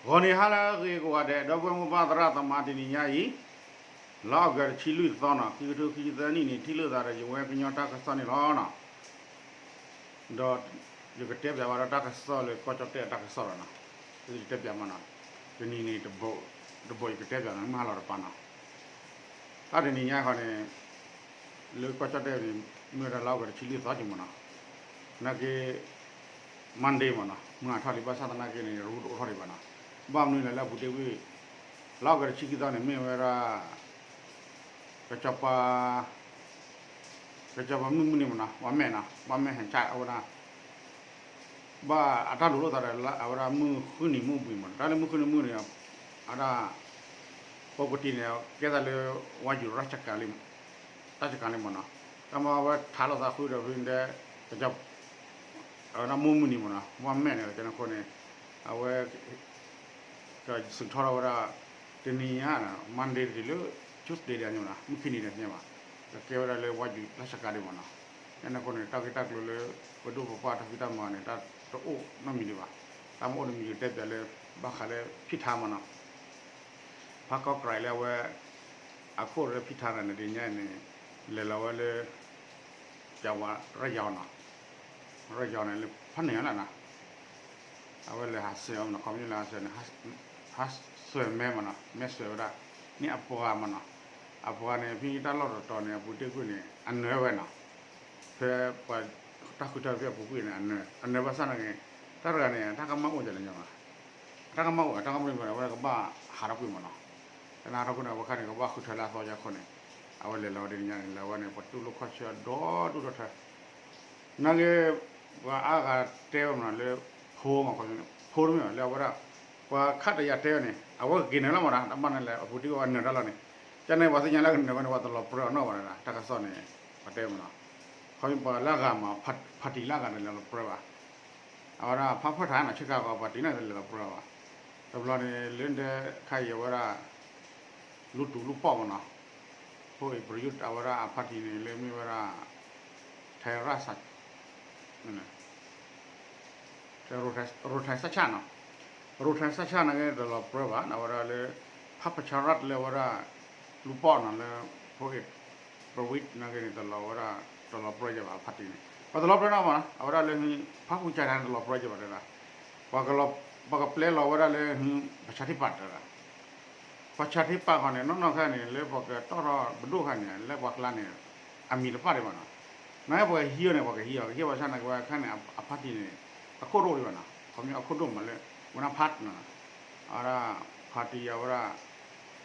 ဂီၤနံၤဟါလၢအဂ့ၤကိးဂၤဒဲး ဒီပုၢ်ဝဲၢ်မိၢ်ပၢ်သရၣ်သမါ တနံၤညါအံၤ လါအီကူးတဆံလွံၢ်သီနီၤ ခံကထိခံဆံသၢနံၣ်န့ၣ် ထံၣ်လိာ်သးဒီးယဝဲကညီတၢ်ကစီၣ်န့ၣ်လီၤနီၤ. ဒီးယကတဲပၠးဘၣ်ဒီးတၢ်ကစီၣ်လၢကီၢ်ကၠီၣ်တဲၣ်အတၢ်ကစီၣ်လီၤနီၤ. ယကတဲပၠးမးနီၤ, တနံၤန့ၣ် တဘိးယကတဲပၠးနီၤ မုၢ်ဟါလီၤတပၤနီၤ. တၢ်တနံၤညါဃီန့ၣ် လၢကီၢ်ကၠီၣ်တဲၣ်န့ၣ် မ့ၢ်ဝဲဒၣ်လါအီကူးတဆံလွံၢ်သီက့ၤမးနီၤ, နာ်က့ Monday မးနီၤ, မုၢ်ဟါထီၣ်လံ ဘၣ်ဆၣ်သနာ်က့န့ၣ် ရူတအိၣ်ထီၣ်ဒံးဘၣ်နီၤ. ဘၣ်မနုၤလဲၣ်လၢအပူၤတ့ၢ်ကွံာ် လါအီကူးတဆံခံသီန့ၣ် မ့ၢ်ဝဲဒၣ် ကစီၤပၤ ကစီၤပၤမုၢ်မုၢ်နံၤမးနီၤ, ပှၤမဲာ်နီၤ, ပှၤမဲာ်ဟဲဆၣ်အဝဲဒၣ် ဘၣ်အတၢ်ဒိးလိာ်သးဒီး အဝဲဒၣ်မုၢ်ဃုနံၤမုၢ်ဘှံးမးနီၤ, တၢ်လၢမုၢ်ဃုနံၤမုၢ်န့ၣ် အဝဲဒၣ် ပကတံၤန့ၣ် ကဲသးလၢ ဝါယူၤရၢ်စကၤလံ တၢ်စကၤလံမးနီၤ, တၢ်မ့ၢ်အဝဲထးလိာ်သးဃုဒီးဖဲန့ၣ် ကစီၤ အဝဲဒၣ်မုၢ်မုၢ်နံၤမးနီၤ, ပှၤမဲာ်န့ၣ် ကန့ၣ်အဃိန့ၣ် အဝဲ ကစူးထီၣ်ထီၣ်ဝဲဒၣ် တနံၤညါ Monday တက့ၢ်လၢ Tuesday ဒ်န့ၣ်မးနီၤ, မုၢ်ခံနံၤဒ်န့ၣ်မး, ကကဲဝဲဒၣ်လၢဝါယူၤရၢ်စကၤလံမးနီၤ, ကန့ၣ်အဃိန့ၣ် တၢ်ဂ့ၢ်တၢ်ကျိၤလၢ ပဒိၣ်ပပှၢ်တၢ်ဖံးတၢ်မၤန့ၣ် တၢ်တအိၣ်နီတမံၤဒံးဘၣ်, တၢ်မ့ၢ်အိၣ်တမံၤကတဲပၠးလၢ ဘၣ်ဃးလၢဖံးထါမးနီၤ ဖးကီၢ်ကြၢးလၢအဝဲ အခိၣ်လၢဖံးထါန့ၣ် တနံၤညါန့ၣ် လဲၤလီၤဝဲလၢ ကဝၤရယီၤနီၤ, ရယီၤန့ၣ်လၢဖးန့ၣ်လီၤနီၤ, အဝဲလဲၤဟးဆှဲးအီၤနီၤ, ခီပညီလၢဟးဆှဲးန့ၣ် ဟးဆှဲးမဲမးနီၤ, မဲဆှဲးဝဲဒၣ် န့ၢ်အပှၤမးနီၤ, အပှၤန့ၣ် ဖဲတၢ်လီၢ်တတီၤန့ၣ် အပူၤတ့ၢ်ကွံာ်န့ၣ် အနၢၤဝဲနီၤ, ဖဲပှၤ တၢ်ဃုထၢဖဲအပူၤကွံာ်န့ၣ် အနၢၤ အနၢၤဘၣ်ဆၣ်နာ်က့ တၢ်တဂၤန့ၣ် တၢ်ကမၣ်အိၣ်ဒ်လဲၣ်ညါဘၣ်, တၢ်ကမၣ်အိၣ် တၢ်ကမၣ်အိၣ်န့ၣ် အဝဲကဘၣ်ဟးထီၣ်ကွံာ်မးနီၤ, တၢ်နၢ်ဟးထီၣ်ကွံာ်န့ၣ် အဝဲခါန့ၣ် ကဘၣ်ဃုထၢလၢအသီယါခိၣ်န့ၣ်, အဝဲလဲၤလီၤဝဲဒ်န့ၣ်ညါန့ၣ် လဲၤဝဲန့ၣ် ပှၤတူၢ်လိာ်ခီၣ်ဆၢဒီဒူၣ်ဒီထၢ နာ်က့ ပှၤအါဂၤတဲဝဲမးနီၤလၢ ဖိမး ဖိတမ့ၢ်ဘၣ်လၢအဝဲဒၣ် ပှၤခါတယာ်တဲဝဲန့ၣ် အဝဲကက့ၤနၢၤလီၤမးနီၤ, တၢ်ဘၣ်န့ၣ်လဲၣ် အပူၤတ့ၢ်ကွံာ်အနၢၤတၢ်လီၤန့ၣ်, ကန့ၣ်ပှၤသ့ၣ်ညါလၢအကနၢၤဝဲန့ၣ် ပှၤတလီၤပြၢအီၤနီတဂၤဘၣ်နီၤ, တၢ်ကစီၣ်န့ၣ် ပှၤတဲမးနီၤ, ခီပှၤလၢအဂၤမး ဖါတံၣ်လၢအဂၤန့ၣ် လဲၤလီၤပြၢဘၣ် အဝဲဒၣ်ဖးဖၢၣ်ထးနီၤ ဆ့ကၤကီးပှၤတံၣ်န့ၣ် လဲၤလီၤပြၢဘၣ်, တဘျီန့ၣ် လၢဒဲခါအံၤအဝဲဒၣ် လူတူၢ်လူပီၣ်မးနီၤ, ဖိအံၤ ပြယုၢ် အဝဲဒၣ်အဖါတံၣ်န့ၣ် လၢမ့ၢ်ဝဲဒၣ် ထဲရၣ် ရူထၢၣ်စၣ်နီၤ, ရူထၢၣ်စၣ်နာ်က့ တလီၤပြၢဘၣ် အဝဲဒၣ်လၢ ဖးဖၢၣ်ထးရၣ်လၢအဝဲဒၣ် လူပီၣ်နီၤ လၢ ဖိအံၤ ပြဝံၣ် နာ်က့န့ၣ် တလီၤဝဲဒၣ် တလီၤပြၢယဲဘၣ် အဖါတံၣ်န့ၣ် ပှၤတလီၤပြၢနီတဂၤဘၣ်နီၤ, အဝဲဒၣ်လၢ ဖးဖူစၢ်ထါန့ၣ် တလီၤပြၢယဲဘၣ်တဲဒၣ်, ပှၤကပျဲလီၤဝဲဒၣ်လၢ ပှၤဆါထံပာ်တဲဒၣ် ပှၤဆါထံပာ်ခီန့ၣ် နီၢ်နီၢ်ခဲန့ၣ် လၢပှၤကတီၢ်ထီၣ်ပဒိၣ်ခါန့ၣ် လၢပှၤကျါန့ၣ် အမံၤတပာ်ဒံးဘၣ်နီၤ, နာ်က့ပှၤကဟံးအီၤန့ၣ် ပှၤကဟံးအီၤ ကဟံးဘၣ်ဆၣ်နာ်က့ဝဲခါန့ၣ် အဖါတံၣ်န့ၣ် အခိၣ်ဒိၣ်ဒံးဘၣ်နီၤ, ခီပညီအခိၣ်ဒိၣ်မးလၢ ဝဲနဖးနီၤ, အဝဲဒၣ် ဖါတံၣ်အဝဲဒၣ်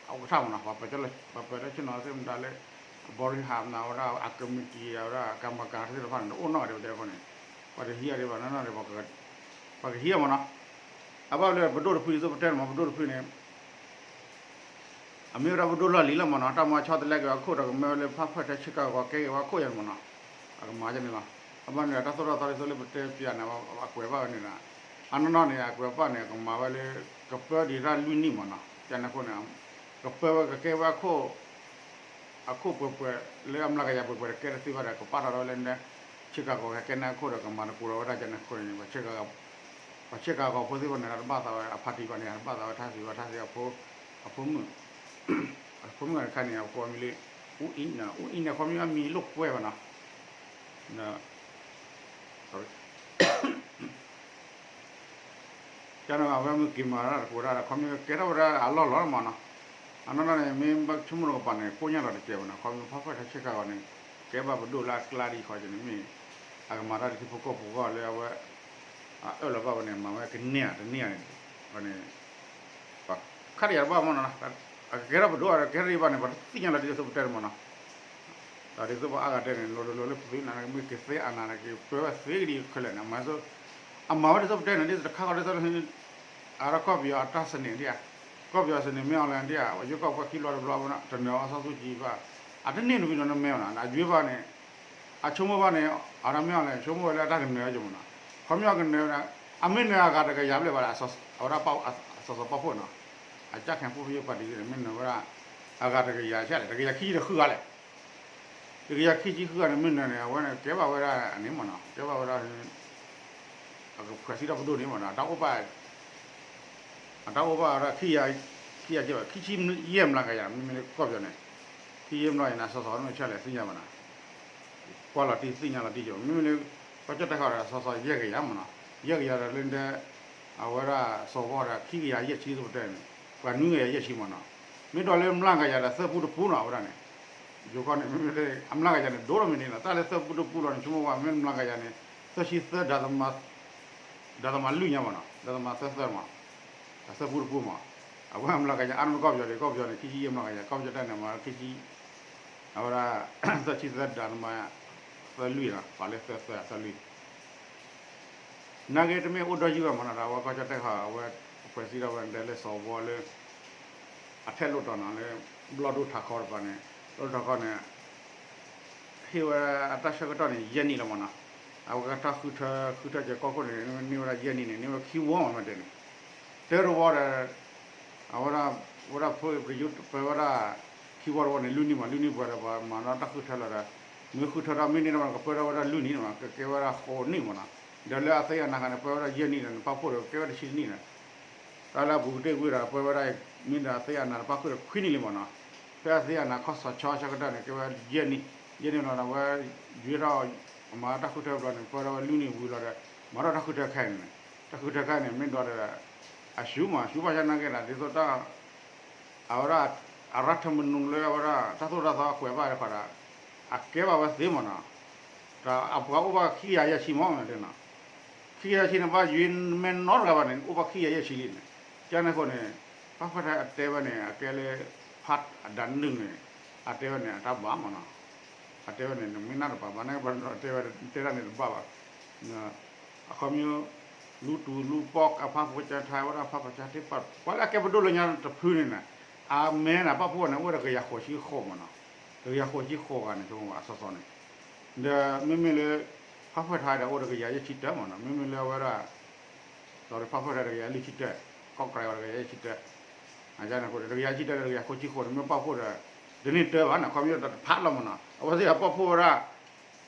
အကထၣ်မးနီၤ ပှၤပၢၤတၢ်ဆ့ၣ်နီၤသ့ၣ်မတၤလၢ အဘီရံဟးမး အဝဲဒၣ်အကမံးတံာ် အဝဲဒၣ်ကမၤကၤသ့ၣ်တဖၣ်န့ၣ် တအိၣ်နီတဂၤဒံးဘၣ်တဲအဃိန့ၣ် ပှၤတဟံးအီၤဒံးဘၣ်နီၤနီၤ ပှၤကဟံးအီၤမးနီၤ, အဘၣ်လၢပဒိၣ်တဖုဒ်သိးပတဲန့ၣ်မး ပဒိၣ်တဖုန့ၣ် အမ့ၢ်ဝဲဒၣ်ပဒိၣ်လီၢ်လံၤလီၤမးနီၤ တၢ်မၤဆီတလဲက့ၤအခိၣ်ဒီးကမၢဝဲလၢဖးဖၢၣ်ထဲဆ့ကၤကီးကဲက့ၤဝဲခိၣ်ယါန့ၣ်မးနီၤ, အကမၤယါန့ၣ်လီၤ, အဘၣ်န့ၣ် တၢ်သိၣ်တၢ်သီဒ်သိးလၢပတဲပၠးန့ၣ် အကွဲးဘၣ်ဝဲန့ၣ်ဒီး အနီၢ်နီၢ်န့ၣ် အကွဲးဘၣ်န့ၣ် အကမၤဝဲလၢ ကပၢဒံးတၢ်လွံၢ်နံၣ်မးနီၤ ကန့ၣ်အဃိန့ၣ် ကပၢဝဲကကဲဝဲအခိၣ် အခိၣ်ပှဲၤပှဲၤ လၢအမျးကယၤပှဲၤပှဲၤဒီးကဲတသ့ဘၣ်ဒီး ကပာ်ထီၣ်ထီၣ်ဝဲလၢ ဆ့ကၤကီးကဲန့ၣ်အခိၣ်ဒီး ကမၤတကိးဒီးဝဲဒၣ်ကန့ၣ်အဃိန့ၣ် ပှၤဆ့ကၤကီးဖိသ့ၣ်တဖၣ်န့ၣ် တဘၣ်သးဝဲ အဖါတံၣ်ဘၣ်န့ၣ် တဘၣ်သးဝဲထါစံးဝဲထါစံး အဖိမုၣ် အဖိမုၣ်တခါန့ၣ် အကိးမံၤလၢ အူအံၤ အူအံၤန့ၣ် ခီမ့ၢ်အမံၤလိာ်ကွဲဘၣ်နီၤ ကန့ၣ် အဝဲမ့ၢ်က့ၤမၤတၢ်တကိးတၢ်ဒီး ခီမ့ၢ်ကကဲထီၣ်ဝဲဒၣ်အလီၢ်လီၤမးနီၤ, အနီၢ်နီၢ်န့ၣ် မ့ၢ်ဘၣ်ဆိကမိၣ်တကပၤန့ၣ် ကိညၢ်လီၤတကဲဘၣ်နီၤ, ခီမ့ၢ်ဖးဖၢၣ်ထဲဆ့ကၤဂီၤန့ၣ် ကဲဘၣ်ပဒိၣ်လၢအကျါဒ်ခီန့ၣ်မ့ၢ် အကမၤတၢ်ဒ်ထံဖိကီၢ်ဖိဂီၢ်လၢအဝဲ အအၢၣ်လီၤဘၣ်ဝဲန့ၣ် မၤဝဲကန့ၢ်ဧါတန့ၢ်ဧါန့ၣ် န့ၣ် ပှၤခါတယၤတဘၣ်မးနီၤ, အကကဲထီၣ်ပဒိၣ်အကဲထီၣ်ဒံးဘၣ်န့ၣ် ပှၤတသ့ၣ်ညါလီၤဒ်သိးပတဲန့ၣ်မးနီၤ ဒီးဒ်သိးပှၤအါဂၤတဲန့ၣ် လိၤလိၤလၢပသုးနာ်က့ မ့ၢ်ကသ့အနၤနာ်က့ ပၢဝဲသ့ကဒံးခဲလၢာ်န့ၣ် အမၤ အမၤဝဲဒ်သိးပတဲန့ၣ် ဒ်သိးတခါဃီဒ်သိးလၢ အါထီၣ်ကီၢ်ပယီၤအတၢ်စနံးဒ်ဧါ, ကီၢ်ပယီၤစနံးမ့ၢ်အီၤလဲၣ်ဒ်ဧါ, ရွေးကောက်ပွဲခံဘျီတဘျီဘၣ်နီၤ တနၢၤအီၤစီဆူၣ်ကံဘၣ်, အတန့ၢ်နွံဘျီနမ့ၢ်အီၤနီၤ အရွေးဘၣ်န့ၣ် အဆိကမိၣ်ဘၣ်န့ၣ် အါထီၣ်မ့ၢ်အီၤလဲၣ် ဆိကမိၣ်ဝဲလၢအတၢ်ကနၢၤကမးနီၤ, ခီမ့ၢ်အီၤကနၢၤဝဲဒၣ် အမ့ၢ်နၢၤအဂၤတကယၤဘျဲၣ်ဘၣ်ဒီး အဝဲဒၣ်ပာ်အစီၤစီၤပာ်ဖှိၣ်နီၤ, အကၢ်ခဲၣ်ဖိဖယိပၣ်တံၣ်န့ၣ် မ့ၢ်နၢၤဝဲဒၣ် အဂၤတကယၤဆဲးလဲၣ် တကယၤခံဆံဒီးဃုဂၤလဲၣ် တကယၤခံဆံဃုဂၤန့ၣ် မ့ၢ်နၢၤန့ၣ် အဝဲန့ၣ် ကဲဘၣ်ဝဲဒၣ်န့ၣ်မးနီၤ ကဲဘၣ်ဝဲဒၣ် အကဖှဲးစံးထီၣ်ပဒိၣ်န့ၣ်မးနီၤ တၢ်အိၣ်ဘၣ် အတၢ်အိၣ်ဘၣ်ဝဲဒၣ် ခံကယၤ ခံကယၤကဲဘၣ် ခံဆံယဲၢ်မျးကယၤ မ့မ့ၢ်လၢကီၢ်ပယီၤန့ၣ်, ခံဆံယဲၢ်မျးကယၤန့ၣ် အစီစီမ့ၢ်ဆၢလဲၣ်သ့ၣ်ညါဘၣ်နီၤ, ကွၢ်လီၤတံၢ်သ့ၣ်ညါလီၤတံၢ်ကဲဘၣ် မ့မ့ၢ်လၢ ကီၢ်ကၠီၣ်တဲၣ်ခီဒီး အစီစီယဲၢ်ကယၤမ့ၢ်နီၤ, ယဲၢ်ကယၤဒီးလၢဒဲ အဝဲဒၣ်စီၤဝီဒီး ခံကယၤယဲၢ်ဆံသပတဲန့ၣ်, ပှၤနွံကယၤယဲၢ်ဆံမ့ၢ်နီၤ, မ့ၢ်ဒီးလၢမျးကယၤဒီးသၢပူတပူနီၤ အဝဲဒၣ်န့ၣ်, ယိၤကီၢ်န့ၣ် မ့မ့ၢ်လၢအမျးကယၤန့ၣ် ဒိၣ်ထီၣ်မ့ၢ်န့ၣ်လီၤ တၢ်လၢသၢပူတပူလီၤန့ၣ် ဆိကမိၣ်ဝဲမ့ၢ်မျးကယၤန့ၣ် သၢဆံသၢ ဒသမၤလွံၢ်ညါမ့ၢ်နီၤ ဒသမၤသၢသၢမ့ၢ် အသၢပူတပူမ့ၢ်, အဝဲမျးကယၤအါန့ၢ်ကီၢ်ပယီၤဒီး ကီၢ်ပယီၤန့ၣ် ခံဆံယဲၢ်မျးကယၤ ကီၢ်ကၠီၣ်တဲၣ်န့ၣ်မ့ၢ်ခံဆံ, အဝဲဒၣ် သၢဆံသၢ ဒသမၤသၢလွံၢ်နီၤ ပှၤလၢသၢသၢအသၢလွံၢ် နာ်က့တမ့ၢ်အိၣ်ဒီးယုၢ်ဘၣ်မ့ၢ်နီၤ ဒီးအဝဲကီၢ်ကၠီၣ်တဲၣ်ခီ အဝဲ အဖှဲးစံးထီၣ်ဝဲဒၣ်လၢစီၤဝီလၢ အထဲလိၣ်တီၤနီၤလၢ ဘျီၣ်ဒိၣ်ထးခီတပၤန့ၣ် လီၢ်ထီၣ်ခီန့ၣ် ဟ့ၣ်ဝဲအတၢ်ဆၢကတီၢ်န့ၣ် ယဲၢ်နံၣ်လီၤမ့ၢ်နီၤ, အဝဲကတၢ်ဃုထၢ ဃုထၢကဲကီၢ်ခိၣ်န့ၣ် န့ၢ်ဝဲဒၣ်ယဲၢ်နံၣ်န့ၣ် န့ၢ်ဝဲခံဝီမ့ၢ်တဲန့ၣ်, တၢတဝီဒီး အဝဲဒၣ် ဝဲဒၣ်ဖိပယိပဝဲဒၣ် ခံဝီတဝီန့ၣ် လွံၢ်နံၣ်မ့ၢ် လွံၢ်နံၣ်ပှဲၤဒီးပှၤမၤနီၣ်တၢ်ဃုထၢလီၤဒီး မ့ၢ်ဃုထၢဒီးမ့ၢ်န့ၢ်ဒီး ကပၢၢ်ထီၣ်ဝဲဒၣ်လွံၢ်နံၣ်န့ၣ်မ့ၢ် ကကဲဝဲဒၣ်ဃိးနံၣ်မ့ၢ်နီၤ, ဒီးလၢအသ့ၣ်အနၤခါန့ၣ် ပၢၢ်ဝဲဒၣ်ယဲၢ်နံၣ်ဒီး နပၢ်ဖှိၣ်ဒီးကဲဝဲတဆံတနံၣ်ဒီး တၢ်လၢအပူၤကတ့ၢ်ကွံာ်ဒီး ပၢၢ်ဝဲဒၣ် မ့ၢ်ဒီးအသ့ၣ်အနၤတပၣ်ဃုာ်ဒီးခွံနံၣ်လံမ့ၢ်နီၤ, ဖဲအသ့ၣ်အနၤခီၣ်စီၤဆီဆၢကတီၢ်န့ၣ် ကဲဝဲယဲၢ်နံၣ်, ယဲၢ်နံၣ်လီၤဒီး အဝဲယွၤထီၣ် အမၤတၢ်ဃုထၢဘျီန့ၣ် ပၢၢ်ထီၣ်ဝဲလွံၢ်နံၣ်ဝံၤလီၤဒီး မၤထီၣ်တၢ်ဃုထၢခဲအံၤန့ၣ်, တၢ်ဃုထၢခဲအံၤန့ၣ် မ့ၢ်ဒီး အရှုံးမး ရှုံးဘၣ်ဆၣ်နာ်က့ဒီး ဒ်သိးတၢ် အဝဲဒၣ် အရၢထၢမနုၤလၢအဝဲဒၣ် တၢ်သိၣ်တၢ်သီအကွဲးဘၣ်ဒီးခီဒီး အကဲဘၣ်ဝဲသ့မ့ၢ်နီၤ, ဒီးအပှၤအိၣ်ဘၣ်ခံကယၤယဲၢ်ဆံမ့ၢ်နီၤ, ခံကယၤယဲၢ်ဆံန့ၣ် ဘၣ်ယွၤမ့ၢ်နီတဂၤဘၣ်န့ၣ် အိၣ်ဘၣ်ခံကယၤယဲၢ်ဆံလံန့ၣ်, ကန့ၣ်အဃိန့ၣ် ပၣ်ဖှဲၣ်ထါအတဲဝဲန့ၣ် အကဲလၢ ဖးအဒၣ်နုၢ်န့ၣ် အတဲဝဲန့ၣ် အတၢ်ဘၣ်မ့ၢ်နီၤ, အတဲဝဲန့ၣ် နမ့ၢ်နၢ်တပာ်ဘၣ် နကဘၣ်တဲဝဲတဲဒၣ်န့ၣ်တဘၣ်ဘၣ် အခီပညီ လူတူလူပီၢ်အဖါဖိကၠါထါဝဲဒၣ် ဖါပကၠါထံပၣ် ပှၤလၢအကဲပဒိၣ်လၢညါတဖုန့ၣ်န့ၣ် အမဲန့ၣ် ပၣ်ဖှိၣ်န့ၣ် အိၣ်ဒီးကယၤဃိးဆံဃိးမ့ၢ်နီၤ, တကယၤဃိးဆံဃိးဂၤန့ၣ် ဆိကမိၣ်အစီစီန့ၣ်, ဒီးမ့မ့ၢ်လၢ ဖါဖှဲၣ်ထါဒီး အိၣ်ဒီးကယၤယဲၢ်ဆံတၢမ့ၢ်နီၤ, မ့မ့ၢ်လၢအဝဲဒၣ် ဒီးဖါဖှဲၣ်ထါဒီးကယၤလွံၢ်ဆံတၢ, ကီၢ်ကရၤဝဲဒီးကယၤယဲၢ်ဆံတၢ, အန့ၣ်အဃိန့ၣ် တကယၤဆံတၢဒီးတကယၤဃိးဆံဃိးန့ၣ် မ့ၢ်ပၣ်ဖှိၣ်ဒီး တန့ၢ်တၢဘၣ်န့ၣ် ခီပညီတဖးလီၤမ့ၢ်နီၤ, အဝဲသ့ၣ်အပၣ်ဖှိၣ်ဝဲဒၣ်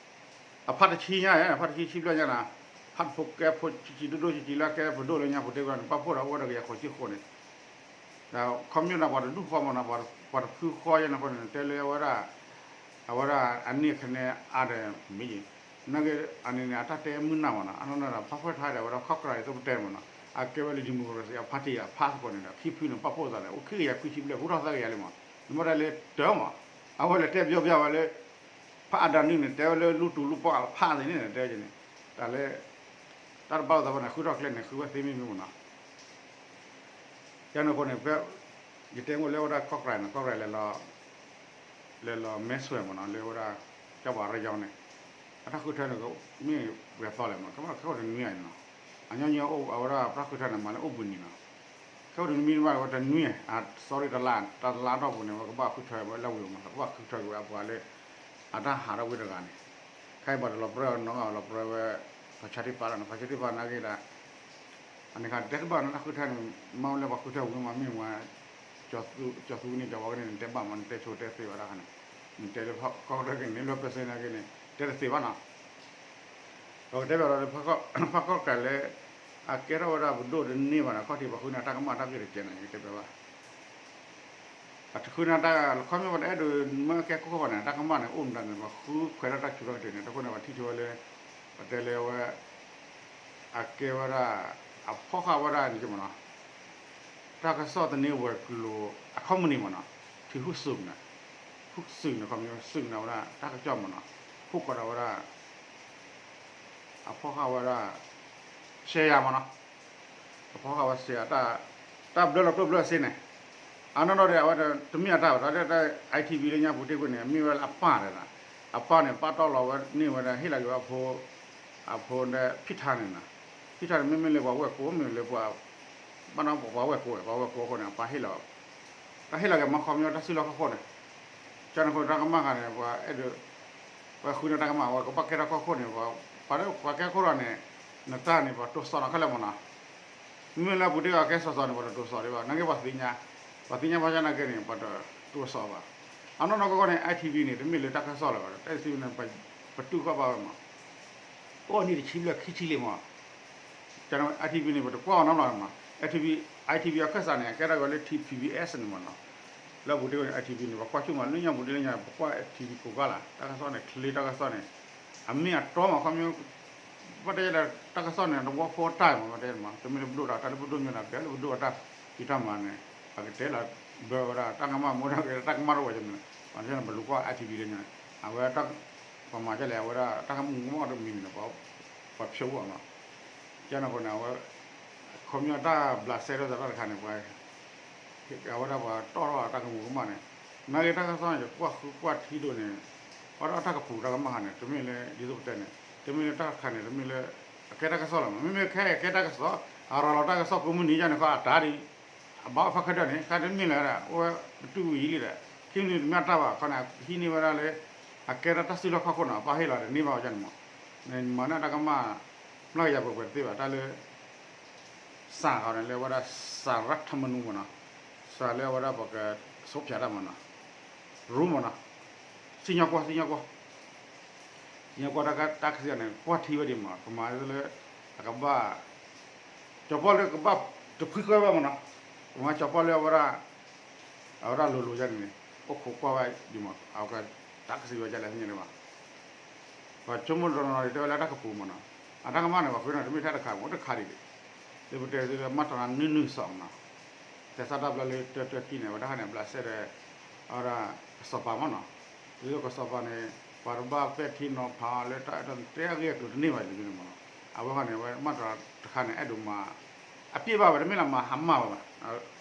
အဖးတဆံညါ ဖးတဆံဆံဘျဲၣ်ညါနီၤ, ဖးဖိကဲဖိဆံဆံဒိၣ်ဒိၣ်ဆံဆံလၢကဲပဒိၣ်လၢညါပူၤတ့ၢ်ကွံာ်န့ၣ် ပၣ်ဖှိၣ်ဒီး အိၣ်ဒီးကယၤဃိးဆံဃိးန့ၣ်, ဒီးခီပညီန့ၣ် ပှၤတဒူၣ်ဃီမ့ၢ်နီၤ, ပှၤတဖုဃီယဲန့ၣ်အဃိန့ၣ် တဲလၢအဝဲဒၣ် အဝဲဒၣ်အန့ၢ်ခနဲအါဒီးမ့ၢ်ယံၤ, နာ်က့အန့ၣ်န့ၣ် အတၢ်တဲမုၢ်နၤမ့ၢ်နီၤ, အနီၢ်နီၢ်ဒီး ဖါဖှဲၣ်ထါဒီး အဝဲဒၣ်ကီၢ်ကရၤအံၤသိပတဲမ့ၢ်နီၤ, အကဲဝဲလၢ democracy အ party အဖါစ့ၢ်ကီးန့ၣ်ဒီး ခံဖုန့ၣ် ပၣ်ဖှိၣ်သးလဲၣ် အိၣ်ခံကယၤခွံဆံဘျဲၣ် ဟူထီၣ်သၢကယၤလံမ့ၢ်, နမ့ၢ်တဲလၢတၢမ့ၢ်, အဝဲလဲၤတဲပျီပျီဝဲလၢ ဖးအဒၣ်နုၢ်န့ၣ် တဲဝဲလၢလူတူလူပီၢ်အဖးသ့ၣ်န့ၣ် တဲဝဲန့ၣ်, တၢ်လၢ တၢ်တဘၣ်အိၣ်သးဘၣ်န့ၣ် ဃုထီၣ်ကျဲန့ၣ် ဃုဝဲသ့မ့ၢ်မ့ၢ်မ့ၢ်နီၤ, ကန့ၣ်အဃိန့ၣ် ဖဲ ယတဲမိၣ်လၢဝဲဒၣ်ကီၢ်ကရၤန့ၣ် ကီၢ်ကရၤလဲၤလီၤ လဲၤလီၤမဲဆွယ်မ့ၢ်နီၤ လၢဝဲဒၣ် ကၠီပၤရယီန့ၣ် အတၢ်ဃုထၢန့ၣ် မ့ၢ်ပှဲၤသီလဲၣ်မ့ၢ် ကဘၣ်ခဲအိၣ်တနွံအံၤနီၤ, အညီညီအိၣ်အဝဲဒၣ်ပတၢ်ဃုထၢန့ၣ် မၤလၢအိၣ်ဘှံးနံၤနီၤ, ခဲအိၣ်တနွံမ့ၢ်ဘၣ်ဝဲတနွံ အ sorry တလါ တလါတီၢ်ပူၤန့ၣ် ဝဲကဘၣ်ဃုထၢဝဲလၢဝံၤမ့ၢ် ကဘၣ်ဃုထၢဝဲအပှၤလၢ အတၢ်ဟးထီၣ်ဝံၤတဂၤန့ၣ်, ခဲအံၤပှၤတလီၤပြၢနီၤ လီၤပြၢဝဲ ဖါဆါတံၢ်ပာ်လီၤန့ၣ် ဖါဆါတံၢ်ပာ်နာ်က့ဒီး အန့ၣ်ခါတဲတဘၣ်နီၤ တၢ်ဃုထၢန့ၣ် မ့ၢ်လၢပှၤဃုထၢဝံၤမးမ့ၢ်ဝဲ ကၠီၤသူန့ၣ် ကၠီၤဝါကန့ၣ် နတဲဘၣ်မး နတဲဆိတဲသ့ဘၣ်တခါန့ၣ်, နတဲလၢကီၢ်ကရၢက့ၤန့ၣ် လၢပစ့နာ်က့န့ၣ် တဲတသ့ဘၣ်နီၤ, ဒီးကတဲဘၣ်ဒီး ဖးကီၢ်ကးလၢ အကဲထီၣ်ဝဲဒၣ်ပဒိၣ်တန့ၢ်ဘၣ်ဒီး ခီၣ်ထံးပှၤဃုန့ၢ်တၢ်ကမၣ်တၢ်ဂ့ၢ်တကဲန့ၣ် ယတဲဘၣ်ဘၣ် အတဃုန့ၢ်တၢ် ခီပညီပှၤတအဲၣ်ဒိး မ့ၢ်ကဲခိၣ်ဃီဘၣ်န့ၣ် တၢ်ကမၣ်န့ၣ် အိၣ်မတၤန့ၣ် ပှၤဃုခွဲးထီၣ်တၢ်ဆူးထီၣ်ကတၢၢ်န့ၣ် တဃိန့ၣ် ပှၤထံၣ်ဆိဝဲလၢ ပတဲလၢဝဲ အကဲဝဲဒၣ် အဖီၣ်ဃာ်ဝဲဒၣ်န့ၣ်မ့ၢ်နီၤ တၢ်ကစီၣ်သန့ဝဲၤကျိၤ အ company မ့ၢ်နီၤ ထံဟူးစုးန့ၣ် ဟူးစုးန့ၣ် ခီပညီစုးန့ၣ်ဝဲဒၣ် တၢ်ကစီၣ်မ့ၢ်နီၤ ဟူးကိးဒီးဝဲဒၣ် အဖီၣ်ဃာ်ဝဲဒၣ် စဲးယၤမ့ၢ်နီၤ အဖီၣ်ဃာ်ဝဲစဲးယၤ တၢ်ဘျၢလီၤကျိၣ်ဘျၢစ့န့ၣ် အနီၢ်နီၢ်ဒီး အဝဲတမ့ၢ်အတၢ်ဘၣ် တၢ် I T V လၢညါပူၤတ့ၢ်ကွံာ်န့ၣ် မ့ၢ်ဝဲလၢအပၢ်တဂၤ အပၢ်န့ၣ် ပာ်တီၢ်လီၤဝဲန့ၢ်ဝဲဒၣ် ဟ့ၣ်လီၤက့ၤဝဲအဖိ အဖိဒီး ဖံးထါန့ၣ်နီၤ ဖံးထါန့ၣ် မ့မ့ၢ်လၢပှၤဝဲၢ်ကိး မ့ၢ်လၢပှၤ ဘၣ်နီၢ်ပှၤဝဲၢ်ကိး ပှၤဝဲၢ်ကိးအဃိန့ၣ် အပၢ်ဟ့ၣ်လီၤ တၢ်ဟ့ၣ်လီၤက့ၤမၤခီပညီတၢ်စုလီၢ်ခီၣ်ခိၣ်န့ၣ် ကန့ၣ်အဃိတၢ်ကမၣ်ဃာ်န့ၣ် ပှၤအဲၣ်ဒိး ပှၤဃုန့ၢ်တၢ်ကမၣ် ပှၤကဘၣ်ကဲထီၣ်ကီၢ်ခိၣ်န့ၣ် ပှၤကဲခိၣ်ဒီးန့ၣ် နတၢ်န့ၣ် ပှၤတိစၢၤနီၤခဲလၢာ်မ့ၢ်နီၤ မ့မ့ၢ်လၢပူၤတ့ၢ်အကဲစီၤစီၤန့ၣ် ပှၤတတိစၢၤဒံးဘၣ် နာ်က့ပှၤသ့ၣ်ညါ ပှၤသ့ၣ်ညါဘၣ်ဆၣ်နာ်က့န့ၣ် ပှၤတတိစၢၤဘၣ် အနီၢ်နီၢ်ကီၢ်ကီၢ်န့ၣ် I T V န့ၣ် တမ့ၢ်လၢတၢ်ကစီၣ်လၢၤဘၣ် တၢ်စံးန့ၣ် ပတုာ်ဃီဘၣ်ဝဲမး အိၣ်နံၣ်တဆံဘျဲၣ်ခံဆံလံမး ကန့ၣ် I T V န့ၣ် ပတကွၢ်အီၤနီတဘျီမး ITV အခၢၣ်စးန့ၣ် အကဲထီၣ်က့ၤလၢ T P B S န့ၣ်မ့ၢ်နီၤ, လၢဘူးတ့ၢ်ဝဲန့ၣ် ITV န့ၣ် ပကွၢ်ဆိကမိၣ်လၢညါဘူးတ့ၢ်လၢညါ ပကွၢ် TV ကိးဂၤလီၤ, တၢ်ကစီၣ်န့ၣ် ချ့တၢ်ကစီၣ်န့ၣ် အမ့ၢ်အတီမး ခီဖျိ ဘၣ်တဲလၢတၢ်ကစီၣ်န့ၣ် တဝီဖိတၢ်မး ဘၣ်တဲမး တမ့ၢ်လၢပဒိၣ်ဒီး တၢ်လၢပဒိၣ်မ့ၢ်ဒီး ကဲလၢပဒိၣ်အတၢ်ဖံးတၢ်မၤန့ၣ် ပကတဲလီၤဘၢဝဲဒၣ် တၢ်ကမၣ်မ့ၢ်ဒၣ်က့ၤ တၢ်ကမၣ်တဝဲန့ၣ် ပှၤန့ၣ်ပလူၤကွၢ် ITV လၢညါန့ၣ် အဝဲ ပှၤမၤဒ်လဲၣ် အဝဲဒၣ် တၢ်ကမူၣ်ကမၣ်တမံၤန့ၣ် ပှၤဖျိးအိၣ်မး ကန့ၣ်အဃိန့ၣ် အဝဲ ခီဖျိတၢ်ဘျးစဲထီၣ်သးတၢ်တခါန့ၣ် ပှၤ အဝဲဒၣ်ပှၤတီၢ်ထီၣ်တၢ်ကမူၤကမၣ်န့ၣ် နာ်က့တၢ်ကစီၣ်န့ၣ် ယကွၢ်ဃုကွၢ်ထံဒိၣ်န့ၣ် အဝဲဒၣ်တၢ်ကပူၤတၢ်ကမၣ်ခါန့ၣ် တမ့ၢ်လၢ ဒ်သိးပတဲန့ၣ် တမ့ၢ်လၢတၢ်တခါန့ၣ် တမ့ၢ်လၢ အကဲတၢ်ကစီၣ်လီၤမး မ့မ့ၢ်ခဲအံၤကဲတၢ်ကစီၣ် အရၤလီၤတၢ်ကစီၣ်ကိးမုၢ်နံၤယါန့ၣ် ခီအတၢ်ဒ် အဘၣ်အိၣ်ဖးခၢၣ်ဒၢန့ၣ် ခါတမ့ၢ်လၢ အိၣ်ဝဲပတူၢ်ဝံၤလံဒီး ခံမနုၤတမ့ၢ်အတၢ်ဘၣ် ခီန့ၣ် ဟံးန့ၢ်ဝဲဒၣ်လၢ အကဲထီၣ်တၢ်စုလီၢ်ခီၣ်ခိၣ်နီၤ ပၣ်ဟ့ၣ်လီၤတန့ၢ်ဘၣ်ဝဲန့ၣ်မး နမၤန့ၢ်တၢ်ကမၣ် မျၢ်ကယၤပှဲၤပှဲၤတသ့ဘၣ် တၢ်လၢ စးဃီန့ၣ် လၢအဝဲဒၣ် စးရၣ်ထမနူမ့ၢ်နီၤ စးလၢအဝဲဒၣ်ပက ဆုံးဖြတ် တၢ်မ့ၢ်နီၤ ရူမ့ၢ်နီၤ စံၣ်ညီၣ်ကွီၢ် စံၣ်ညီၣ်ကွီၢ် စံၣ်ညီၣ်ကွီၢ်တၢ်ကစီၣ်န့ၣ် ကွၢ်ထံဝဲဒံးမး ကမၤလၢ အကဘၣ် ကၠီၤပီၣ်လၢကဘၣ်တဖှံဃၢဘၣ်မ့ၢ်နီၤ ကမၤကၠီၤပီၣ်လၢအဝဲဒၣ် အဝဲဒၣ်လိၤလိၤယါန့ၣ်န့ၣ် အိၣ်ခိးကွၢ်ဝဲဒံးမး အဝဲက တၢ်ကစံးဝဲဒ်လဲၣ်သ့ၣ်ညါန့ၣ်ဘၣ် ပှၤဆိကမိၣ်တနီၤနီၤတဲဝဲလၢတၢ်ကပူၤမ့ၢ်နီၤ အတၢ်ကမၣ်န့ၣ် ပှၤဃုန့ၣ် တမ့ၢ်ထဲတခါမ့ၢ် အိၣ်တခါဒံးဒံး လၢပတဲသုလၢ မၢ်တရၤနုၢ်နုၢ်စီၤမ့ၢ်နီၤ သဲစးတၢ်ဘျၢလၢတၢတၢခံန့ၣ် အဝဲဒၣ်ခါန့ၣ် ဘျးစဲဒီး အဝဲဒၣ် ကစီၤပၤမ့ၢ်နီၤ ဒ်သိးကစီၤပၤန့ၣ် ပှၤတဘၣ်ပဲာ်ထံနီၤဖးလၢတၢ်အဲၣ်တၢ်တဲအဂ့ၢ်အကျိၤတန့ၢ်ဘၣ်န့ၣ်မ့ၢ်နီၤ အဝဲခါန့ၣ် အဝဲမၢ်တရၤတခါန့ၣ် အဲၣ်ဒိးမၤ အပျ့ၢ်ဘၣ်ဝဲတမ့ၢ်လၢမၤဟါမၢ်ဝဲဘၣ်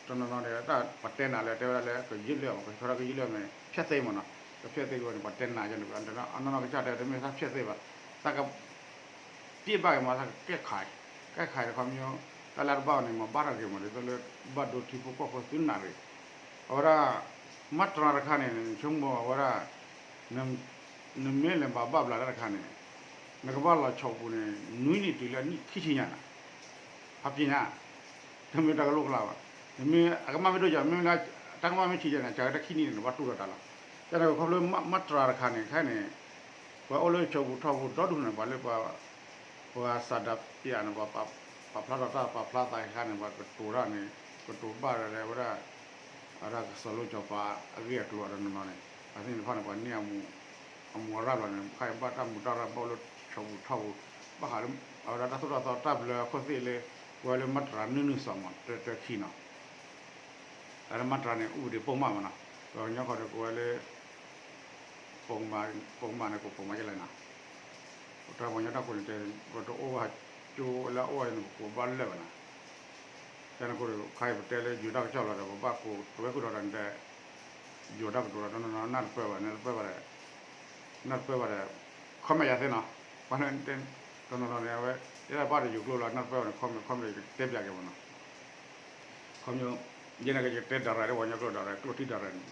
တနီၤနီၤန့ၣ် တၢ်ပှၤတဲနၤလၢတဲဝဲဒၣ်လၢကယုၢ်လၢအီၤ ကဆီထီၣ်ကယုၢ်လၢအီၤမ့ၢ် ဖျက်သိမ်းမ့ၢ်နီၤ ကဖျက်သိမ်းဝဲန့ၣ် ပှၤတဲနၤယါန့ၣ် အနီၢ်နီၢ်ကစၢ်တဲတမ့ၢ်တၢ်ဖျက်သိမ်းဘၣ် တၢ်က ပျ့ၢ်ဘၣ်က့ၤမး တၢ်ကကဲခး ကဲခးတခီမ့ၢ် တၢ်လၢတဘၣ်န့ၣ် မၤဘၣ်တၢ်ဂ့ၤမး ဒ်သိးလၢ ဘၣ်ဒိထံဖိကီၢ်ဖိသုနၢ်ရံၣ် အဝဲဒၣ် မၢ်တရၤတခါန့ၣ် နဆိကမိၣ်အဝဲဒၣ် နမ့ၢ်လဲၤမၤဘၣ်ဘျးတၢ်တခါန့ၣ် နကဘၣ်လီၤဆီပူၤန့ၣ် နွံနံၣ်တုၤလၢအနံၣ်ခံဆံညါနီၤ ဖးပျ့ၤညါ တမ့ၢ်တၢ်ကလိၣ်ကလါဘၣ် နမ့ၢ်အကမၣ်မ့ၢ်ဒိၣ်ယၤ မ့ၢ်လၢ တၢ်ကမၣ်မ့ၢ်ဆံးယၤန့ၣ် ကတၢၢ်တခံနံၣ်န့ၣ် နဘၣ်တူၢ်ဒီးတၢ်လီၤ ကန့ၣ်ခီဖျိမၢ်တရၤတခါန့ၣ် ခဲအံၤန့ၣ် ပှၤအိၣ်လၢဆီပူၤထီပူၤဒီဒူၣ်န့ၣ် ပှၤလၢပှၤ ပှၤစးဒးပျးန့ၣ် ပှၤပာ်ဖျါထီၣ်တၢ်ပာ်ဖျါသးခဲအံၤန့ၣ် ပှၤကတိၤတၢ်န့ၣ် ကတိၤဘၣ်ဒီးလၢအဝဲဒၣ် အဝဲဒၣ်ကစီၤလိကၠီၤပၤအဂ့ၢ်အကျိၤအတနီၤနီၤန့ၣ် အသ့ၣ်တဖၣ်န့ၣ် ပှၤန့ၢ်အမူ အမူအရၣ်ဘျီန့ၣ် ခဲအံၤဘၣ်တၢ်မူတၢ်ရၢၢ် ဘၣ်အိၣ်လၢဆီပူၤထီပူၤ ဘၣ်ဃးလၢ အဝဲဒၣ်တၢ်သိၣ်တၢ်သီတၢ်ဘျၢအခိၣ်သ့ၣ်လၢ ပဝဲလၢမၢ်တရၤနုၢ်နုၢ်စီၤမး တၢတၢခံနီၤ အမၢ်တရၤန့ၣ် ဥပဒေပုဒ်မမ့ၢ်နီၤ ပှၤကညီခီဒီးကဝဲလၢ ပုဒ်မ ပုဒ်မန့ၣ် ကပိာ်မၤကလဲၣ်နီၤ ပတၢ်ပှၤကညီတၢ်ကိးန့ၣ်တဲ ပတအိၣ်ဘၣ်ကၠိလၢအအိၣ်န့ၣ် ပကိးဘၣ်လၢာ်ဘၣ်နီၤ ကန့ၣ်အဃိဒီး ခဲအံၤပတဲလၢယိၤတၢ်ကစီၣ်လီၤဒီး ပဘၣ်ကိးတဝဲဃုာ်ဒီးတၢ်န့ၣ်တဲ ယိၤတၢ်ကတိၤလီၤ တနီၤနီၤနၢ်တပၢၢ်ဘၣ် နၢ်တပၢၢ်ဘၣ်ဒီး နၢ်တပၢၢ်ဘၣ်ဒီး comment ယၤသ့နီၤ ပှၤလၢ တနီၤနီၤန့ၣ် အဝဲ တဲဒၣ်ဘၣ်ဒီးယိၤကျိာ်လီၤ နၢ်တပၢၢ်ဘၣ်န့ၣ် comment comment ယကတဲပၠးက့ၤမ့ၢ်နီၤ ခီဖျိ ယဲန့ၣ်ကယကတဲဒၣ်ရဲၣ်လၢပှၤကညီကျိာ်ဒၣ်ရဲၣ် ကျိာ်ထံဒၣ်ရဲၣ်န့ၣ်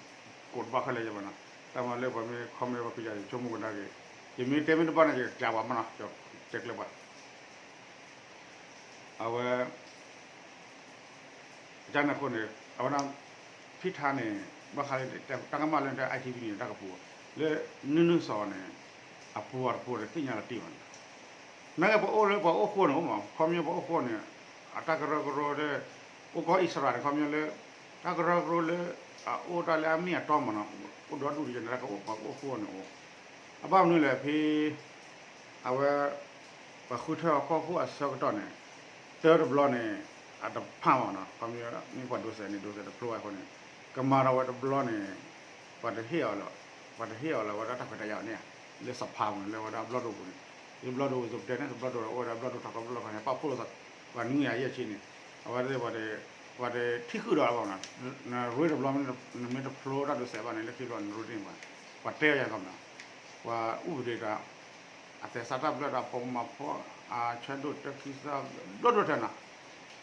ကိးတဘၣ်ခဲလၢာ်ယဲဘၣ်နီၤ တၢ်မၤလၢပှၤမ့ၢ် comment ပှၤကယၤယဆိကမိၣ်ကဒါက့ၤ ယမ့ၢ်တဲမ့ၢ်တဘၣ်န့ၣ် ယကပျးပှၤမ့ၢ်နီၤ ယတဲကျဲပှၤ အဝဲ ကန့ၣ်အဃိန့ၣ် အဝဲဒၣ် ဖံထါန့ၣ် ဘၣ်ဃးလၢ တၢ်ကမၣ်လၢတၢ် ITV န့ၣ် တၢ်ကပူၤ လၢ နုၢ်နုၢ်စီၤန့ၣ် အပူၤအတပူၤဒီးသ့ၣ်ညါလီၤတံၢ်ဘၣ်န့ၣ် နာ်က့ပအိၣ်လၢပှၤအိၣ်ဃိန့ၣ်အိၣ်မး ခီဖျိပှၤအိၣ်ဃိန့ၣ် အတၢ်ကရၢကရိဒီး အိၣ်ကီၢ်အံၣ်စရ့လးန့ၣ် ခီဖျိလၢ တၢ်ကရၢကရိလၢ အအိၣ်တၢ်လၢအမ့ၢ်အတီမးနီၤ အိၣ်ဒီဒူၣ်ဒ်န့ၣ် တၢ်ကအိၣ်ပှၤအိၣ်ဃိန့ၣ်အိၣ် အဘၣ်မနုၤလဲၣ်ဖဲ အဝဲ ပှၤဃုထၢအီၤကီၢ်ခိၣ်အဆၢကတီၢ်န့ၣ် တၢတဘျီန့ၣ် အတဖၣ်မးနီၤ ခီဖျိမ့ၢ်ပှၤဒိးစဲးန့ၣ် ဒိးစဲးတဖျိဘၣ်အဃိန့ၣ် ကမၤထီၣ်ဝဲတဘျီန့ၣ် ပှၤတဟ့ၣ်အီၤလၢ ပှၤတဟ့ၣ်အီၤလၢဝဲဒၣ်တၢ်ခွဲးတၢ်ယာ်န့ၣ် လၢစဖါပူၤန့ၣ် လၢဝဲဒၣ်ဘျီၣ်ဒိပူၤန့ၣ် လၢဘျီၣ်ဒိပူၤ ပတဲန့ၣ် ဘျီၣ်ဒိအဝဲဒၣ်ဘျီၣ်ဒိထီၣ်ကီၢ်ဘျီၣ်ခီန့ၣ် ပာ်ဖှိၣ်လိာ်သး ပှၤနွံကယၤယဲၢ်ဆံန့ၣ် အဝဲသ့ၣ် ပှၤတထံၣ်ဃုာ်ဒီးဘၣ်နီၤ နရ့တဘျီ နမ့ၢ်တဖျိတၢ်ဒိးစဲးဘၣ်န့ၣ် လၢခံဘျီနရ့န့ၣ်ဘၣ် ပှၤတဲအီၤယၤကီးနီၤ ပှၤအူပဒ့းတၢ် အသဲစးတၢ်ဘျၢတၢ် ပိာ်မၤဖိ အဆၢဒိၣ်တၢခံသၢ ဘျီၣ်ဒိထဲနီၤ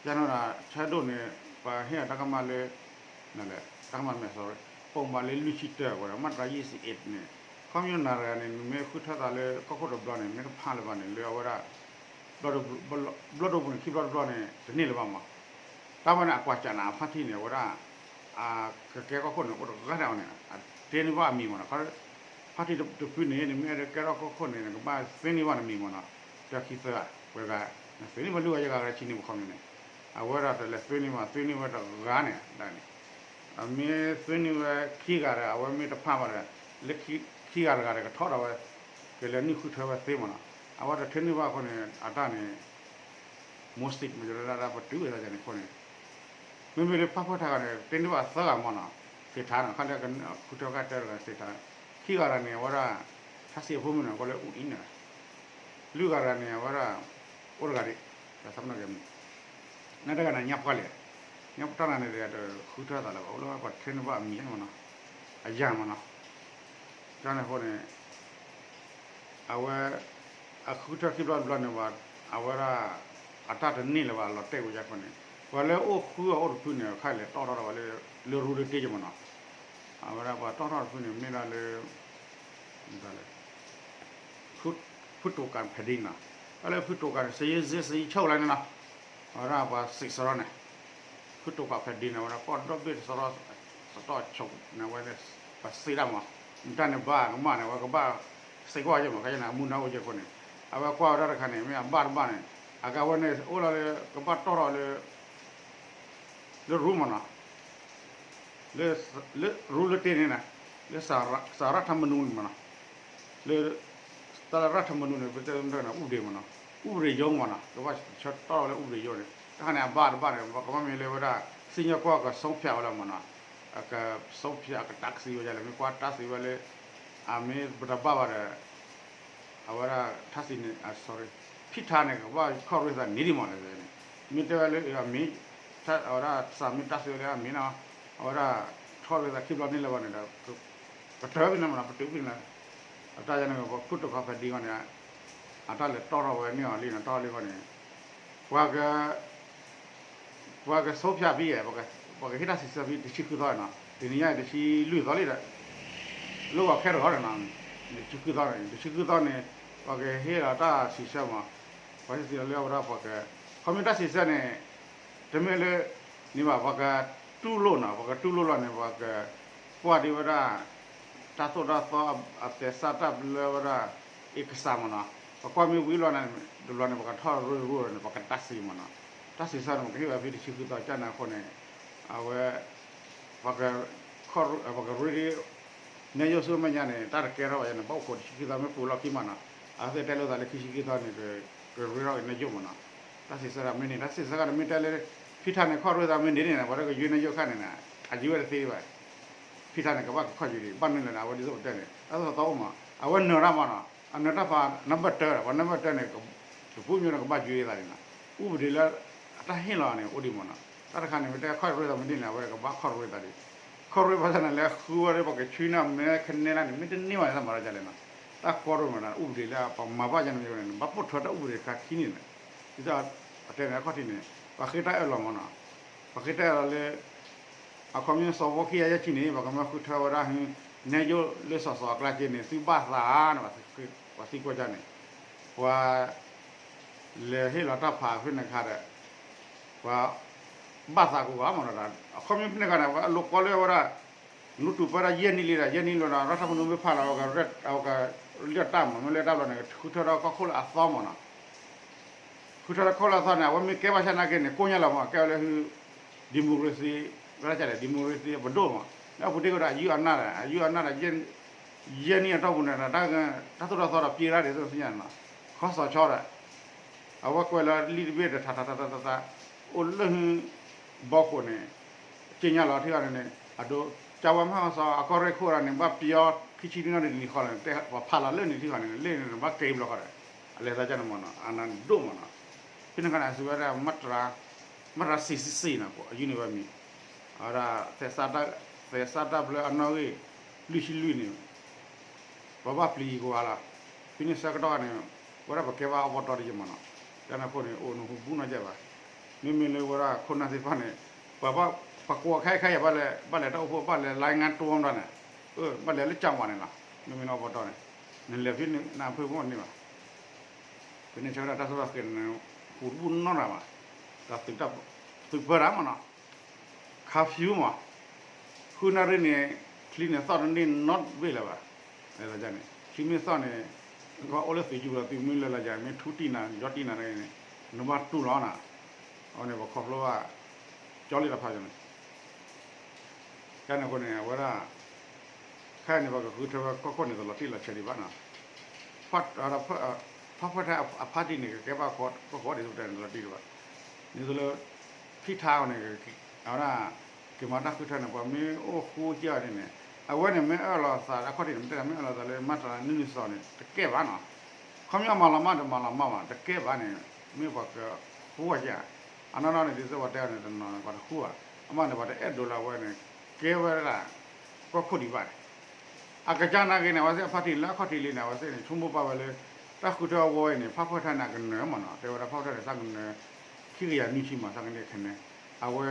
ယၤန့ၣ် ဆၢဒိၣ်န့ၣ် ပှၤဟ့ၣ်အတၢ်ကမၣ်လၢ နလဲၣ် တၢ်ကမၣ်မဲာ် sorry ပိာ်မၤလၢလွံၢ်ဆံတၢဝဲဒီး မၢ်တရၤယဲၢ်ဆံအ့းန့ၣ် ခီဖျိနၤတဂၤန့ၣ် နမ့ၢ်ဃုထၢသးလၢကီၢ်ခိၣ်တဘျီန့ၣ် မ့ၢ်တဖၣ်လၢၤဘၣ်န့ၣ် လၢအဝဲဒၣ် ဘျီၣ်ဒိပူၤန့ၣ် ခံဘျီတဘျီန့ၣ် တန့ၢ်လၢၤဘၣ်မး တၢ်ဝဲန့ၣ် အကွၢ်ကၢ်နၤအဖါတံၢ်န့ၣ် အဝဲဒၣ် အကကဲကီၢ်ခိၣ်န့ၣ် အိၣ်တဂၤဒၣ်အီၤန့ၣ် အတ့န့ၢ်ဘၣ်အမံၤမးနီၤ ဖါတံၢ်တဖုန့ၣ် နမ့ၢ်အဲၣ်ဒိးကဲထီၣ်ကီၢ်ခိၣ်န့ၣ် နကဘၣ်သ့န့ၢ်ဘၣ်နမံၤမးနီၤ တၢခံသၢ ဝဲဂၤ နသ့န့ၢ်ဘၣ်လွံၢ်ဂၤယဲၢ်ဂၤ ဂၤဆံန့ၢ်ပခီပညီန့ၣ် အဝဲဒၣ်တလဲၤသွ့န့ၢ်ဘၣ် သွ့န့ၢ်ဝဲတဂၤန့ၣ်ဒၣ်န့ၣ်, အမ့ၢ်သွ့န့ၢ်ဝဲခံဂၤဒီး အဝဲမ့ၢ်တဖးဘၣ်ဒီး လၢခံဂၤတဂၤဒီးကထီၣ်ဒီးဝဲ ကလဲၤနုာ်ဃုထၢဝဲသ့မ့ၢ်နီၤ, အဝဲတထၢန့ၢ်ဘၣ်အဃိန့ၣ် အတၢ်န့ၣ် မိၢ်စံးမ့ၢ်ဒၣ်ဒၣ်ပတုာ်ဝဲဒၣ်န့ၣ်အဃိန့ၣ် မ့မ့ၢ်လၢပၣ်ဖၢၣ်ထါဂၤန့ၣ် တ့န့ၢ်ဘၣ်သၢဂၤမ့ၢ်နီၤ, သ့ၣ်ထါနီၤ ခါလၢဃုထၢကတၢၢ်တဂၤန့ၣ် သ့ၣ်ထါ, ခံဂၤတဂၤန့ၣ် အဝဲဒၣ် ထါစံးအဖိမုၣ်န့ၣ် ကွၢ်လၢအူအံၤန့ၣ်, လွံၢ်ဂၤတဂၤန့ၣ် အဝဲဒၣ် အိၣ်တဂၤဒံး, တၢ်သးပနီၣ်ကဲမ့ၢ် နတဂၤန့ၣ် ညါပှၢ်လဲၣ်, ညါပှၢ်တၢ်နၤန့ၣ်ဒီး တဃုထၢသးလၢၤဘၣ် အိၣ်လၢပှၤတထၢန့ၢ်ဘၣ်အမံၤမ့ၢ်နီၤ, အယၤမ့ၢ်နီၤ, တၢ်န့ၣ်အဃိန့ၣ် အဝဲ အဃုထၢခံဘျီတဘျီန့ၣ်ဘၣ်, အဝဲဒၣ် အတၢ်တန့ၢ်လၢၤဘၣ် အလီၤတဲာ်ဝဲယါဃိန့ၣ်, ပှၤလၢအိၣ်ဃုအီၤအိၣ်တဖုန့ၣ် ခါလဲၤတီၢ်ထီၣ်ထီၣ်ဝဲလၢ လၢရူလၢတ့က့မ့ၢ်နီၤ, အဝဲဒၣ်ပှၤတီၢ်ထီၣ်တဖုန့ၣ် မ့ၢ်ဒၣ်လၢ ဖုတိၤကၤဖဲဒံနီၤ, တၢ်လၢဖုတိၤကၤန့ၣ် စယ့စ့စယ့ဆိၣ်လၢန့ၣ်နီၤ, အဝဲဒၣ်ပှၤစံးစရီန့ၣ်, ဖုတိၤကၤဖဲဒံန့ၣ် အဝဲဒၣ်ကီၢ်ဒီဘ့ၣ်တစရီ စတီၣ်ဆိၣ်န့ၣ် အဝဲန့ၣ် ပှၤစံးဒၣ်မး, မတၢ်န့ၣ်ဘၣ်ကမၣ်န့ၣ် အဝဲကဘၣ်စံးကွၢ်ယဲမး ခါယဲန့ၣ် အမူဒါအိၣ်ယဲဃိန့ၣ်, အဝဲကွၢ်ဝဲဒၣ်တခါန့ၣ် မ့ၢ်အဘၣ်တဘၣ်န့ၣ် အကဝဲန့ၣ် အိၣ်လီၤလၢ ကဘၣ်တီၢ်ထီၣ်လၢ လၢရူမ့ၢ်နီၤ လၢရူလၢတ့န့ၣ်နီၤ, လၢ စၤရၣ်ထၣ်မနူန့ၣ်မ့ၢ်နီၤ, လၢ တၢ်လၢရၣ်ထၣ်မနူန့ၣ် ပတဲမ့ၢ်နီၤ ဥပဒေမ့ၢ်နီၤ, ဥပဒေရုံးမ့ၢ်နီၤ ကဘၣ်ဆၢတီၢ်လၢ ဥပဒေရုံးန့ၣ် တၢ်ခါန့ၣ် အဘၣ်တဘၣ်န့ၣ် ပကဘၣ်မ့ၢ်လၢဝဲဒၣ် စံၣ်ညီၣ်ကွီၢ်ကဆုံးဖြတ်ဝဲလၢမ့ၢ်နီၤ, အကဆုံးဖြတ် အကတားဆီးဝဲဒ်လဲၣ် မ့ၢ်ကွၢ်တားဆီးဝဲလၢ အမ့ၢ်ပတဘၣ်ဘၣ်ဒီး အဝဲဒၣ် ထါစံးန့ၣ် sorry ဖံထါန့ၣ် ကဘၣ်ခီၣ်ရ့သးန့ၣ်ဒံးမးလဲၣ်န့ၣ်, မ့ၢ်တဲဝဲလၢအမ့ၢ် အဝဲဒၣ်စးမ့ၢ်တၢ်စံးဝဲလၢအမ့ၢ်နီၤ, အဝဲဒၣ် ထီၣ်ရ့သးခံဘျီန့ၣ်လၢၤဘၣ်န့ၣ်ဒီး ကတၢၢ်ဖဲန့ၣ်မ့ၢ်နီၤ ပတုာ်ဖဲန့ၣ်လီၤ, အတၢ်ယါန့ၣ် ပဖုၣ်တိၤခီဖဲဒံဂီၢ်န့ၣ် အတၢ်လဲၤတီၢ်ထီၣ်ဝဲန့ၢ်အီၤလံနီၤ တီၢ်လံဂီၢ်န့ၣ် ပှၤက ပှၤကဆုံးဖြတ်ဖဲ ပှၤကဟ့ၣ်တၢ်စံးဆၢဖဲတဆံဃုသီနီၤ, တနံၤညါအံၤတဆံလွံၢ်သီလံဒီး လၢဂီၤခဲတဂီၤန့ၣ်နီၤ, တဆံဃုသီန့ၣ် တဆံဃုသီန့ၣ် ပှၤကဟ့ၣ်လီၤတၢ်စံးဆၢမး, ပှၤစံးလီၤလၢအဝဲဒၣ်ပှၤက ခီမ့ၢ်တၢ်စံးဆၢန့ၣ် တမ့ၢ်လၢ န့ၣ်ဘၣ် ပှၤကတူၢ်လိာ်နီၤ ပှၤကတူၢ်လိာ်လီၤန့ၣ် ပှၤကကွၢ်ဒံးဝဲဒၣ် တၢ်သိၣ်တၢ်သီအသဲးစးတၢ်ဘျၢဝဲဒၣ် အ့ကစၢ်မ့ၢ်နီၤ, ပကွၢ်မ့ၢ်ဝံၤလီၤန့ၣ် တဘျီန့ၣ် ပကထီၣ်ရ့ရူၢ်န့ၣ် ပကတၢ်စံးမ့ၢ်နီၤ, တၢ်စံးဆၢန့ၣ် ပကဟ့ၣ်ဝဲဖဲတဆံဃုသီကၢ်န့ၣ်အဃိန့ၣ် အဝဲ ပှၤက ပှၤကရ့ဒံး နဲယိၣ်ဆူမဲာ်ညါန့ၣ် တၢ်တကဲထီၣ်ဘၣ်ယါန့ၣ် ဘၣ်အိၣ်ခိးတဆံဃုသီမ့ၢ်ပူၤလီၢ်ခံမ့ၢ်နီၤ, အဝဲသ့ၣ်တဲလိာ်သးလၢခံဆံဃုသီန့ၣ် ကရ့ထီၣ်က့ၤနဲယိၣ်မ့ၢ်နီၤ, တၢ်စံးဆၢဒၣ်မ့ၢ်န့ၣ် တၢ်စံးဆၢဒၣ်မ့ၢ်တဲလၢ ဖံထါန့ၣ် ခီၣ်ရ့သးမ့ၢ်န့ၣ်န့ၣ် ပှၤတကယွ့နဲယိၣ်ခါန့ၣ် အယွ့ဝဲတသ့ဘၣ် ဖံထါန့ၣ် ကဘၣ်ကခီၣ်ယွဲဒံး ဘၣ်မနုၤလဲၣ်န့ၣ် အဝဲဒ်သိးပတဲန့ၣ် တၢ်သိၣ်တၢ်သီအိၣ်မး အဝဲနၢၤတၢ်မးနီၤ အနၢၤတၢ်ဖး နံပါတ်တၢ ပှၤ နံပါတ်တၢ န့ၣ် တပူၤမ့ၢ်န့ၣ် ကဘၣ်ယွဲသးန့ၣ်နီၤ ဥပဒေလၢ အတၢ်ဟ့ၣ်လီၤန့ၣ် အိၣ်ဒံးမးနီၤ တၢ်တခါန့ၣ် မ့ၢ်တဲခီၣ်ရ့သးမ့ၢ်ဒ်န့ၣ် အဝဲကဘၣ်ခီၣ်ရ့သးဒံး ခီၣ်ရ့ဘၣ်ဆၣ်န့ၣ် လဲၤဃုဝဲဒၣ်ပှၤကဆှၢန့ၢ်မဲခနဲလၢန့ၣ် မ့ၢ်တန့ၢ်ဘၣ်န့ၣ် တၢ်မၤတၢ်ဒ်လဲၣ်နီၤ တၢ်ကီဒိၣ်မးနီၤ ဥပဒေလၢပှၤမၤဘၣ်ယါန့ၣ် ဘၣ်ပိာ်ထွဲတၢ်ဥပဒေတခါခံန့ၣ် ဒ်သိး ပတဲန့ၣ်အခီၣ်ထံးန့ၣ် ပှၤဃ့တၢ်အၢၣ်လီၤမးနီၤ ပှၤဃ့တၢ်အၢၣ်လီၤလၢ အခီပညီ စီၤဘီခံဂၤယဲၢ်ဆံန့ၣ် ပှၤကမၢဃုထၢဝဲဒၣ် နဲယိၣ်လၢစီၤစီၤအကျါက့န့ၣ် သုဘၣ်သးဧါန့ၣ် ပှၤသံကွၢ်ကန့ၣ် ပှၤ လဲၤဟ့ၣ်လီၤတၢ်ဖးဖဲန့ၣ်အခါဒီး ပှၤ ဘၣ်သးကဝၤမးနီၤ အခီပညီဖဲန့ၣ်အခါန့ၣ် အလိၤကီလၢဝဲဒၣ် နူတူၢ်ပၢဒၣ်ယဲၢ်နံၣ်လံဒီး ယဲၢ်နံၣ်လံဒီး ရၢ်ထၢမနုၤမ့ၢ်ဖးလီၤ အဝဲကလၢတၢ်မး မ့ၢ်လၢတၢ်ဘျီန့ၣ် ဃုထၢဒီးကီၢ်ခိၣ်လၢအသီမးနီၤ ဃုထၢဒီးကီၢ်လၢအသီန့ၣ် အဝဲမ့ၢ်ကဲဘၣ်ဆၣ်နာ်က့န့ၣ် ကိညါလီၤမး ကဲဝဲလၢ democracy ဝဲဒၣ်လဲၣ် democracy ပဒိၣ်မး လၢအပူၤတ့ၢ်ကဒီး အယုၢ်အနၢ်ဒီး အယုၢ်အနၢ်ဒီး ယဲၢ်နံၣ်အတီၢ်ပူၤန့ၣ် တၢ်သိၣ်တၢ်သီဒီးပျံၤတၢ်ဒ်သိးသ့ၣ်ညါနီၤ ခီစီၤဆီဒီး အဝဲကွဲးလီၤလံာ်တဘ့ၣ်ဒီး ထးထးထးထးထး အိၣ်လၢ ဘီခိၣ်န့ၣ် က့ညါလီၤထံဂီၢ်န့ၣ်န့ၣ် အဒိ ကၢဝဲမဟါစီၤ အကီၢ်ရ့ၣ်ခိၣ်ဒီးန့ၣ် ဘၣ်ပယီၤခံဆံနွံနီၣ်တနံၤဃီလီၤန့ၣ် ပှၤဖးလီၤလၢန့ၣ်ထံဂီၢ်န့ၣ် လၢန့ၣ် ဘၣ်က့ၤဘျီဃီဒီး အလဲၤသးကန့ၣ်မးနီၤ အနၢ်ဒိၣ်မးနီၤ ဖဲန့ၣ်ခါန့ၣ် အစံးဝဲဒၣ် မတြၤ စံးစံးစံးနီၤ အယုၢ်န့ၣ်ဝဲမံၤ အဝဲဒၣ် သဲးစးတၢ်ဘျၢအနီၣ်ဂံၢ် လွံၢ်ဆံလွံၢ်န့ၣ် ပဘၣ်ပျံၤယံၤကဝါလီၤ. ဖဲန့ၣ်ဆၢကတီၢ်န့ၣ် ဝဲဒၣ်ပကဲဘၣ်အီၣ်ဘီတီတယံာ်မးနီၤ. တၢ်န့ၣ်အဃိန့ၣ် အိၣ်နဟူဘူးနီၢ်ကဲဘၣ်. မ့မ့ၢ်လၢဝဲဒၣ်ခိၣ်နၢ်သ့ၣ်တဖၣ်န့ၣ် ပှၤဘၣ်ပကိးခဲအံၤခဲအံၤ ဘၣ်လဲၤတၢ်အိၣ်ဖှိၣ် ဘၣ်လဲၤလါငါတိၢ်ဒီးန့ၣ် ဘၣ်လဲၤလၢကၠၣ်ဝါန့ၣ်လီၤ. မ့မ့ၢ်လၢအီၣ်ဘီတီန့ၣ် နလဲၤဖဲန့ၣ်နဖုမ့ၢ်န့ၣ်ဘၣ်. ဖဲန့ၣ်ဆၢကတီၢ်တၢ်ဆိၣ်တၢ်ဃ့န့ၣ် ဟူးဘူးနီၢ်ရၤမး. တၢ်သုးပၢတၢ်မးနီၤ curfew မး ဃုနၣ်ရံၣ်န့ၣ် ချံန့ၣ်သီၣ်တန့ၢ်နီတဘ့ၣ်လၢၤဘၣ်. န့ၣ် ချံမ့ၢ်သီၣ်န့ၣ် ကဘၣ်အိၣ်လၢသုးကၠူလီၤ သုးမုၢ်လၢ်လၢယၤ မ့ၢ်ထူတံၢ်နၤ ယီတံၢ်နၤန့ၣ် နဘၣ်တူၢ်လီၤနၤ. အဝဲန့ၣ်ပှၤခီဖျိဘၣ် ကၠီလံတၢ်ဖးန့ၣ် ကန့ၣ်အဃိန့ၣ် အဝဲဒၣ် ခဲအံၤန့ၣ် ပှၤကဃုထၢဝဲကီၢ်ခိၣ်န့ၣ် တလီၤတံၢ်လီၤဆဲးဒံးဘၣ်နီၤ. ဖၣ်ဖၣ်ထဲအဖါတံၢ်န့ၣ် ကကဲဘၣ်ကီၢ်ခိၣ်ဒ်သိးပတဲန့ၣ် တလီၤတံၢ်ဒံးဘၣ်. ဒ်သိးလၢ ဖံထါအီၤန့ၣ် အဝဲဒၣ် က့ၤမၤတၢ်ဃုထၢန့ၣ် ပှၤမ့ၢ်အိၣ်ဃူကၢန့ၣ် အဝဲန့ၣ်မ့ၢ်အၢၣ်လီၤသး အခီၣ်ထံးန့ၣ် မ့ၢ်တဲမ့ၢ်အၢၣ်လီၤသးလၢ မၤတရၣ်နုၢ်နုၢ်စီၤန့ၣ် တကဲဘၣ်နီၤ. ခီပညီမၤလီၤမၢ်ဒီးမၤလီၤမၢ်ဘၣ် တကဲဘၣ်န့ၣ် မ့ၢ်ပှၤကဃူကၢ အနီၢ်နီၢ်န့ၣ် ဒ်သိးပှၤတဲအီၤန့ၣ် တနီၤန့ၣ် ပှၤတဃူဘၣ် အမ့ၢ်န့ၣ် ပှၤတအဲၣ်ဒိးလၢအဝဲန့ၣ် ကဲဝဲဒၣ် ကီၢ်ခိၣ်ဒံးဘၣ်န့ၣ် အကစၢ်နာ်က့န့ၣ် အဝဲသ့ၣ်အဖါတံၢ်လၢအခီၣ်ထံးလံန့ၣ် အဝဲသ့ၣ်န့ၣ် ဆိကမိၣ်ပာ်ဝဲလၢ တၢ်ဃုထၢအဝဲအံၤန့ၣ် ဖၣ်ဖှၢၣ်ထါန့ၣ် အကနၢၤမးနီၤ တဲဝဲဒၣ်ဖၣ်ဖှၢၣ်ထါန့ၣ် သးကနၢၤ ခံကယၤနွံဆံမး သးကနၢၤခဲန့ၣ် အဝဲ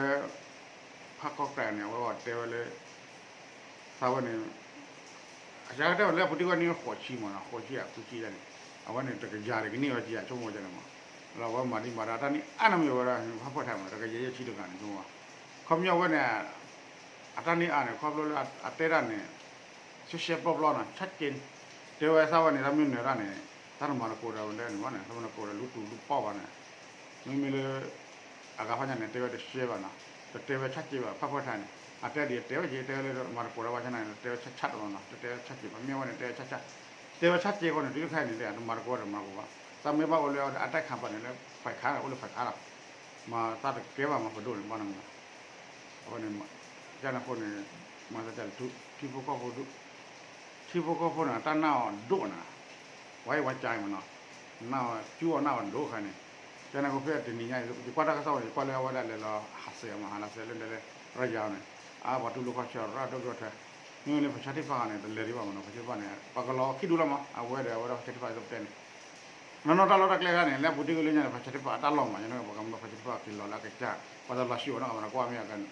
ဖးကီၢ်ကြၢးန့ၣ် အဝဲတဲဝဲလၢ သးဝဲန့ၣ် အကစၢ်တဲဝဲလၢအပူၤတ့ၢ်ဝဲန့ၣ် ဃိးဆံမးနီၤ ဃိးဆံအဃုဆံန့ၣ် အဝဲန့ၣ် တကယၤတကန့ၢ်ဝဲကယၤဆိကမိၣ်ဝဲန့ၣ်မး လၢအဝဲမၤဒံးမၤဒါတၢ်န့ၣ် အါန့ၢ်မ့ၢ်ဝဲဒၣ် ဖးဖှၢၣ်ထါမး တကယၤယဲၢ်ဆံတဂၤန့ၣ် ဆိကမိၣ် ခီပညီဝဲန့ၣ် အတၢ်န့ၣ်အါန့ၣ် ခီဖျိလၢအတဲတၢ်န့ၣ် ရှဲရှဲပျီပျီနီၤ ဆၣ်က့ တဲဝဲသးဝဲန့ၣ် တၢ်မ့ၢ်နၢၤတၢ်န့ၣ် တၢ်တမၤသကိးဒီးဝဲဒၣ်န့ၣ်ဘၣ်န့ၣ် တၢ်မၤသကိးဒီးလူတူၢ်လူပီၢ်ဘၣ်န့ၣ် မ့မ့ၢ်လၢ အဂၤဖးညါန့ၣ် တဲဝဲတရှဲဘၣ်နီၤ တတဲဝဲဆၣ်က့ဘၣ် ဖးဖှၢၣ်ထါန့ၣ် အတဲဒ်အတဲဝဲက့ တဲဝဲလၢမၤသကိးဒီးဝဲဆၣ်န့ၣ် တဲဝဲဆၣ်ဆၣ်တမးနီၤ တတဲဆၣ်က့ဘၣ် မ့ၢ်ဝဲန့ၣ် တဲဝဲဆၣ်ဆၣ် တဲဝဲဆၣ်က့အဃိန့ၣ် တုၤတခါအံၤန့ၣ် တမၤသကိးတမၤသကိးဘၣ် သးမ့ၢ်ဘၣ်အိၣ်လၢအတၢ်ခးပာ်န့ၣ်လၢ ဖဲးခါ အိၣ်လၢဖဲးခါလီၤ မၤသးတကဲဘၣ်မၤပဒိၣ်န့ၣ်ဘၣ်နီၤ အဝဲန့ၣ် ကန့ၣ်အဃိန့ၣ် မၤသးဒ်လဲၣ် ထံဖိကီၢ်ဖိဒိၣ် ထံဖိကီၢ်ဖိန့ၣ် တၢ်နာ်အီၤဒိၣ်နၤ ဝါအံၤဝါကၠါအံၤမးနီၤ နာ်အီၤ ကၠူအီၤနာ်အီၤဒိၣ်ခါန့ၣ် ကန့ၣ်အဃိဖဲတနံၤညါ ယကွၢ်တၢ်ကစီၣ်န့ၣ် ယကွၢ်လၢအဝဲဒၣ်လဲၤလီၤဟးစဲးမး ဟးလီၤစဲးလၢဒဲလၢ ရယါန့ၣ် အါပှၤတူၢ်လိာ်ခီၣ်ဆၢရၣ်ဒိၣ်ဒိၣ်ထဲ မ့မ့ၢ်လၢ ဖဆါထံပၣ် ခါန့ၣ် တလဲၤဒံးဘၣ်မးနီၤ ဖဆါထံပၣ်န့ၣ် ပှၤကလီၤခံဒူၣ်လီၤမး အဝဲဒီးအဝဲဒၣ် ဖဆါထံပၣ် သပတဲန့ၣ် နီၢ်နီၢ်တၢ်လီၢ်တၢ်ကျဲခါန့ၣ် လၢအပူၤတ့ၢ်ကလၢညါန့ၣ် ဖဆါထံပၣ်အတၢ်လီၢ်မး ယန့ၣ်ပှၤကမၢ ဖဆါထံပၣ်က့ၤလီၤလၢအကစၢ် ပှၤတလီၤဆှုအီၤနီၤ ပှၤတကွၢ်မ့ၢ်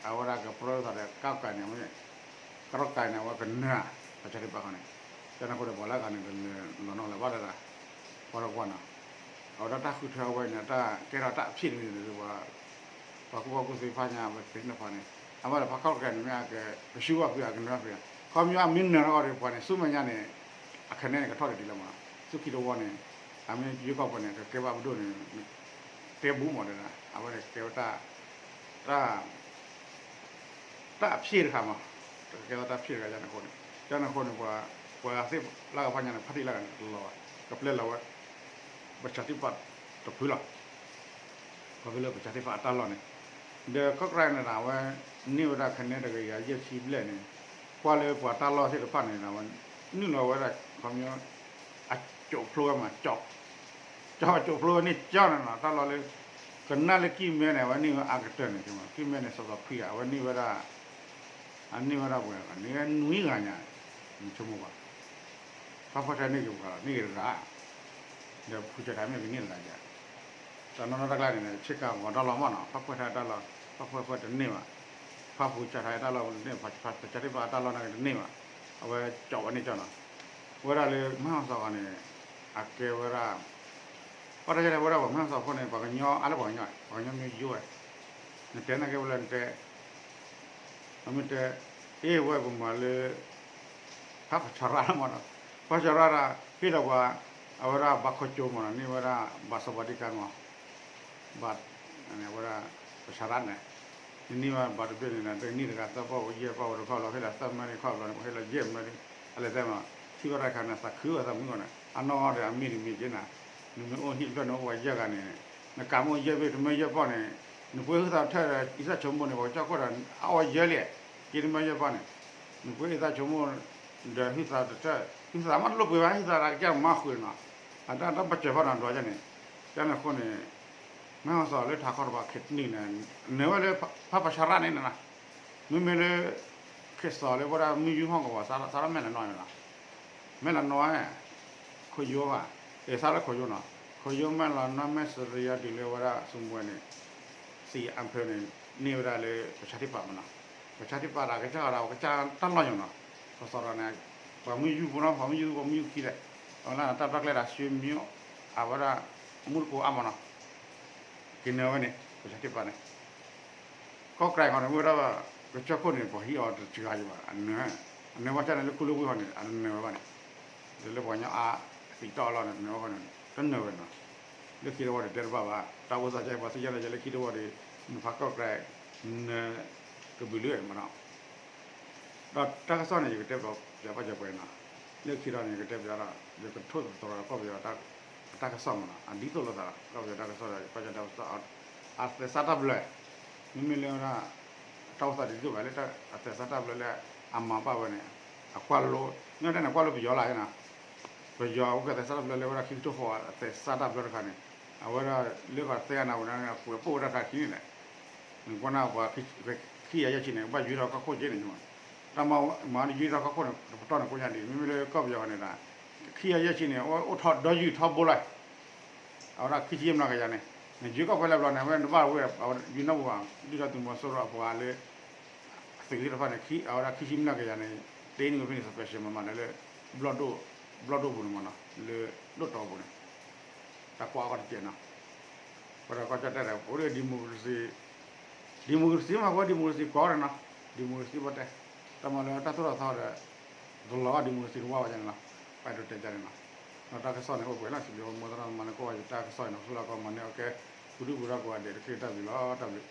အဝဲဒၣ်ကပြၢသးဒီး ကၢ်ကၢ်န့ၣ် ကရီကၢ်န့ၣ် အဝဲကနၢၤ ဖဆါထံပၣ်ခါန့ၣ် ကန့ၣ်အဃိဒီး ပှၤလၢအဂၤန့ၣ် ကလဲၤလီၤနီၣ်လၢၤဘၣ်တဒၣ် ပှၤတကွၢ်နီၤ အဝဲဒၣ်တၢ်ဃုထၢအဝဲန့ၣ် တၢ်ကဲထီၣ်တၢ်အဖံးတမံၤန့ၣ် ပှၤကူၣ်ဘၣ်ကူၣ်သ့ဖးညါ ပသ့ၣ်နီၣ်ဖးန့ၣ် အဝဲဒၣ်ဖးကီၢ်တကဲန့ၣ် မ့ၢ်အက ကဆူဘၣ်ဖုး အကနၢၤဖုး ခီပညီအမ့ၢ်နၢၤထီၣ်ဒီးပှၤန့ၣ် ဆူမဲာ်ညါန့ၣ် အခဲန့ၣ်န့ၣ် ကထီၣ်တဒ်လီၤမး ဆူခံတဝီန့ၣ် အမ့ၢ်ယိၤကီၢ်ပှၤန့ၣ် ကကဲဘၣ်ပဒိၣ်န့ၣ် တဲဘူးမးတဒၣ် အဝဲန့ၣ်ကဲဝဲတၢ် တၢ် တၢ်အဖံးတခါမး ကဲဝဲတၢ်ဖံးတခါ ကန့ၣ်အဃိန့ၣ် ကန့ၣ်အဃိန့ၣ် ပှၤ ပှၤသ့ၣ်လၢကဖးညါန့ၣ် ဖါတံၢ်လၢကန့ၣ်တလီၤဘၣ် ကပျဲလီၤဝဲ ပဆါထံပၣ်တဖုလီၤ ခီဖျိလၢပဆါထံပၣ်အတၢ်လီၢ်န့ၣ် ဒီးကီၢ်ကြၢ်န့ၣ်ဒီး အဝဲ န့ၢ်ဝဲဒၣ်ခဲန့ၣ်တကယၤယဲၢ်ဆံဘျဲၣ်န့ၣ် ကွၢ်လၢပှၤတၢ်လီၢ်သ့ၣ်တဖၣ်န့ၣ်ဒီး အဝဲ နုာ်လီၤဝဲဒၣ် ခီပညီ အကၠိးဖျိဝဲမး ကၠိး ကၠိးကၠိးဖျိဝဲန့ၣ်ကၠီန့ၣ်နီၤ တၢ်လီၢ်လၢ ကနၣ်လၢကံၢ်မဲန့ၣ် အဝဲန့ၢ်ဝဲအါကတၢၢ်န့ၣ် ကံၢ်မဲန့ၣ် စီၤစီၤဖံဂၤ အဝဲန့ၢ်ဝဲဒၣ် အန့ၢ်ဝဲဒၣ်ပှဲၤ န့ၢ်ဝဲနွံဂၤညါ နဆိကမိၣ်ကွၢ် ဖးဖှၢၣ်ထါန့ၢ်က့ၤပှၤလီၤ န့ၢ်က့ၤတဂၤ ဒီးဖုဆၢထါမ့ၢ်ကန့ၢ်တဂၤယါ တနီၤနီၤတၢ်ကျါန့ၣ် ဆ့ကၤဂီၤတၢ်လီၢ်မးနီၤ ဖးဖှၢၣ်ထါတၢ်လီၢ် ဖးဖှၢၣ်ဖှၢၣ်တန့ၢ်ဘၣ် ဖးဖုဆၢထါတၢ်လီၢ်တန့ၢ် ဖဆါထံပၣ်တၢ်လီၢ်န့ၣ်တန့ၢ်ဘၣ် အဝဲကၠီဝဲန့ၢ်ကၠီနီၤ ဝဲဒၣ်လၢမဟါစီၤဂီၤန့ၣ် အကဲဝဲဒၣ် ပှၤတၢ်ယဲၢ်ဝဲဒၣ်ပှၤမဟါစီၤဖိန့ၣ် ပှၤကညီအါလၢပှၤကညီ ပှၤကညီမ့ၢ်ယိဝဲ နတဲနာ်က့ဝဲလၢနတဲ အမ့ၢ်တဲ အ့ၣ်ဝဲပမၤလၢ ဖးပဆၣ်ရၣ်မးနီၤ ဖးပဆၣ်ရၣ်ဒီး ဟ့ၣ်ဒီးပှၤ အဝဲဒၣ်ဘၣ်ခီကၠိမးနီၤ န့ၢ်ဝဲဒၣ်ဘၣ်စီၤပၤဒံကါမး ဘၣ် ဝဲဒၣ် ပဆၣ်ရၣ်န့ၣ် နန့ၢ်ဘၣ်ဘၣ်တဘ့ၣ်န့ၣ် တနံၣ်တဂၤသၢပီၢ် ယဲၢ်ပီၢ်ဝဲတခီလီၤ ဟ့ၣ်လီၤသၢမၢန့ၣ်ခီဘျီန့ၣ် ဟ့ၣ်လီၤယဲၢ်မၢန့ၣ် အလဲၤသဲမး ထံၣ်ဘၣ်တၢ်ခါန့ၣ် သးခုဝဲသးမုၢ်ဂီၢ်န့ၣ် အနီၢ်ဂီၢ်ဒီးအမ့ၢ်တမ့ၢ်က့ၤနၤ နမ့ၢ်အိၣ်ဟံၣ်တဖျၢၣ်န့ၣ် အိၣ်ပှၤယဲၢ်ဂၤန့ၣ် နကးမိၣ်ယဲၢ်ဘ့ၣ်တမၢယဲၢ်ပီၢ်န့ၣ် နပှ့ၤဟုသးတထၢၣ်ဒီး အံသၣ်ဆိကမိၣ်န့ၣ် ပှၤကစၢ်ခိၣ်ဒီး အအီၣ်ယဲၢ်လံ က့ၤတမၢယဲၢ်ပီၢ်န့ၣ် နပှ့ၤအံသၣ်ဆိကမိၣ် ဒီးဟုသးတထၢၣ် ဟုသးမးတလိၣ်ပှ့ၤဘၣ် ဟုသးတကစၢ်မၤဃုာ်နီၤ အတၢ်တၢ်ပၢၢ်စၢၤဖီနီၤ ဒွးန့ၣ် ကန့ၣ်အဃိန့ၣ် မဟါစီၤလၢထးခီတဘၣ်ခဲတနံၣ်န့ၣ် နၢၤဝဲလၢဖးပဆၣ်ရၣ်န့ၣ်နီၤ မ့မ့ၢ်လၢ ခ့စီၤလၢဝဲဒၣ်မုၢ်ယူၢ်ဟီၣ်ကဝီၤ စးထီၣ်မဲၢ်လီၤနီၢ်န့ၣ်လီၤ မဲၢ်လီၤနီၢ် ခိၣ်ယိဘၣ် အ့ၣ် စးလၢခိၣ်ယိနီၤ ခိၣ်ယိမဲၢ်လီၤနီၢ် မဲၢ်စရံယါတုၤလၢဝဲဒၣ်စမူၤဝဲန့ၣ် စံးအါဖၢန့ၣ် န့ၢ်ဝဲဒၣ်လၢပဆါထံပၣ်မနီၤ ပဆါထံပၣ်ဒီးကစၢ်ဒီးကစၢ်တၢ်လီၢ်ညိနီၤ ကစီၤဒီးန့ၣ် ပှၤမုၢ်ယူၢ်ဖိနီၤ ပှၤမုၢ်ယူၢ်ဖိ ပှၤမုၢ်ယူၢ်ခံလဲၣ် အဝဲဒၣ်တၢ်တၢ်ကျဲဒီး ဆွေမျိုး အဝဲဒၣ် မူတကိးအါမနီၤ က့ၤနၢၤဝဲန့ၣ် ပဆါထံပၣ်န့ၣ် ကီၢ်ကြၢ်ခီန့ၣ် မ့ၢ်ဝဲဒၣ် ကစၢၢ်ခိၣ်န့ၣ် ပှၤဟံးအီၤတစှၤယံၤဘၣ် အနၢၤ အနၢၤဝဲကၢ်န့ၣ် လၢခူလၢဝံၢ်ခီန့ၣ် အတနၢၤဝဲဘၣ်န့ၣ် ဒီးလၢပှၤကညီအါ သံးတီၢ်အလီၢ်န့ၣ် နၢၤဝဲခီန့ၣ် တနၢၤဝဲနီၤ လၢခံတဝီန့ၣ် တဲတဘၣ်ဘၣ် တၢ်အိၣ်သးကဲ ပှၤသ့ၣ်ညါတၢ်ကဲလၢခံတဝီဒီး နဖးကီၢ်ကြဲ နကဘုးလၢမနီၤ. ဒီးတၢ်ကစီၣ်န့ၣ် ယကတဲပျီပှၤကၢပှဲၤနီၤ, လၢခံဒီးန့ၣ် ယကတဲပျီဒီး ယကထိၣ်သတြီၤကီၢ်ပယီၤတၢ်ကစီၣ်မနီၤ, အဒ်သိးလိာ်သး ကီၢ်ပယီၤတၢ်ကစီၣ်ဒီး ကီၢ်ကၠီၣ်တဲၣ်ပစီ အသဲစးတၢ်ဘျၢ, မ့မ့ၢ်လၢဝဲဒၣ် တၢ်အိၣ်သးဒ်သိးဘၣ်လၢ အသဲစးတၢ်ဘျၢလၢအမၤဘၣ်ဝဲန့ၣ် အကွၢ်လိ, မ့ၢ်တဲန့ၣ် ကွၢ်လိပယီၤလၢ်နီၤ, ပယီၤအိၣ်ကသဲစးတၢ်ဘျၢလၢဝဲဒၣ်ခံကထိဃီအသဲစးတၢ်ဘျၢတခါန့ၣ်, အဝဲဒၣ်လၢကသဲအနၢ်ဝဲဒၣ်န့ၣ် အကွဲးပိာ်ဝဲဒၣ်တၢ်ခံန့ၣ်လဲၣ်, နကွၢ်နၢ်ပှၤခံကယၤယဲၢ်ဆံန့ၣ် ကဘၣ်ယွၤထီၣ်ကီၢ်ခိၣ်က့န့ၣ်, တၢ်မၤမၤဒ်ယွၤထီၣ်ကီၢ်ခိၣ်န့ၣ် တပတီၢ်န့ၣ်ကိးညါဒံး, မ့မ့ၢ်လၢကီၢ်ပယီၤန့ၣ်ဒီး ခံကယၤယဲၢ်ဆံန့ၣ် အိၣ်ထီၣ်ဒီယုၢ်ထီဘိလီၤ အဝဲဒၣ်ခံဆံမျးကယၤန့ၣ်, နယွၤကီၢ်ဖဲလဲၣ်ဘျီန့ၣ် အဝဲနဘၣ်ဝဲ ယွၤနီၢ်ပူၤဘၣ် ဒုၣ်ဒါသုးမီၤစိရိၤအပှၤလၢ သုးသ့ၣ်တဖၣ်န့ၣ် အဝဲဒၣ်ခံဆံမျးကယၤန့ၣ် တ့န့ၢ်ဝဲဖဲန့ၣ် special မမၤန့ၣ်လၢ ဘျီၣ်ဒိၣ်ပူၤန့ၣ်မနီၤ, လၢဒိၣ်တီပူၤန့ၣ်, တၢ်ကွၢ်အီၤတကဲးနီၤ, ပဒီးကီၢ်ကၠီၣ်တဲၣ်ဒီး အိၣ်ဒီး democracy, democracy မ့ၢ်ဝဲ democracy ကီးန့ၣ်နီၤ, democracy ဘၣ်တဲ, တၢ်မၤလၢတၢ်သိၣ်တၢ်သီဒီး တလီၤ democracy တဝၢ်ဝဲန့ၣ်လီၤ, ပၢ်ဒိးတဲတၢ်န့ၣ်လီၤ, ဒီးတၢ်ကစီၣ်န့ၣ်အိၣ်ပှဲၤလီၤ စံးဘျုးမိၢ်သရၣ်မၤန့ၢ်ကိးဂၤယတၢ်ကစီၣ်အံၤနီၤ ဆူလၢကီးမၤန့ၢ်အီၤကဲ ပူၤဒုၣ်ပူၤဒါကိးဂၤဒဲးတက့ၢ် တၢ်ဘျုးလီၤ တၢ်ဘျုး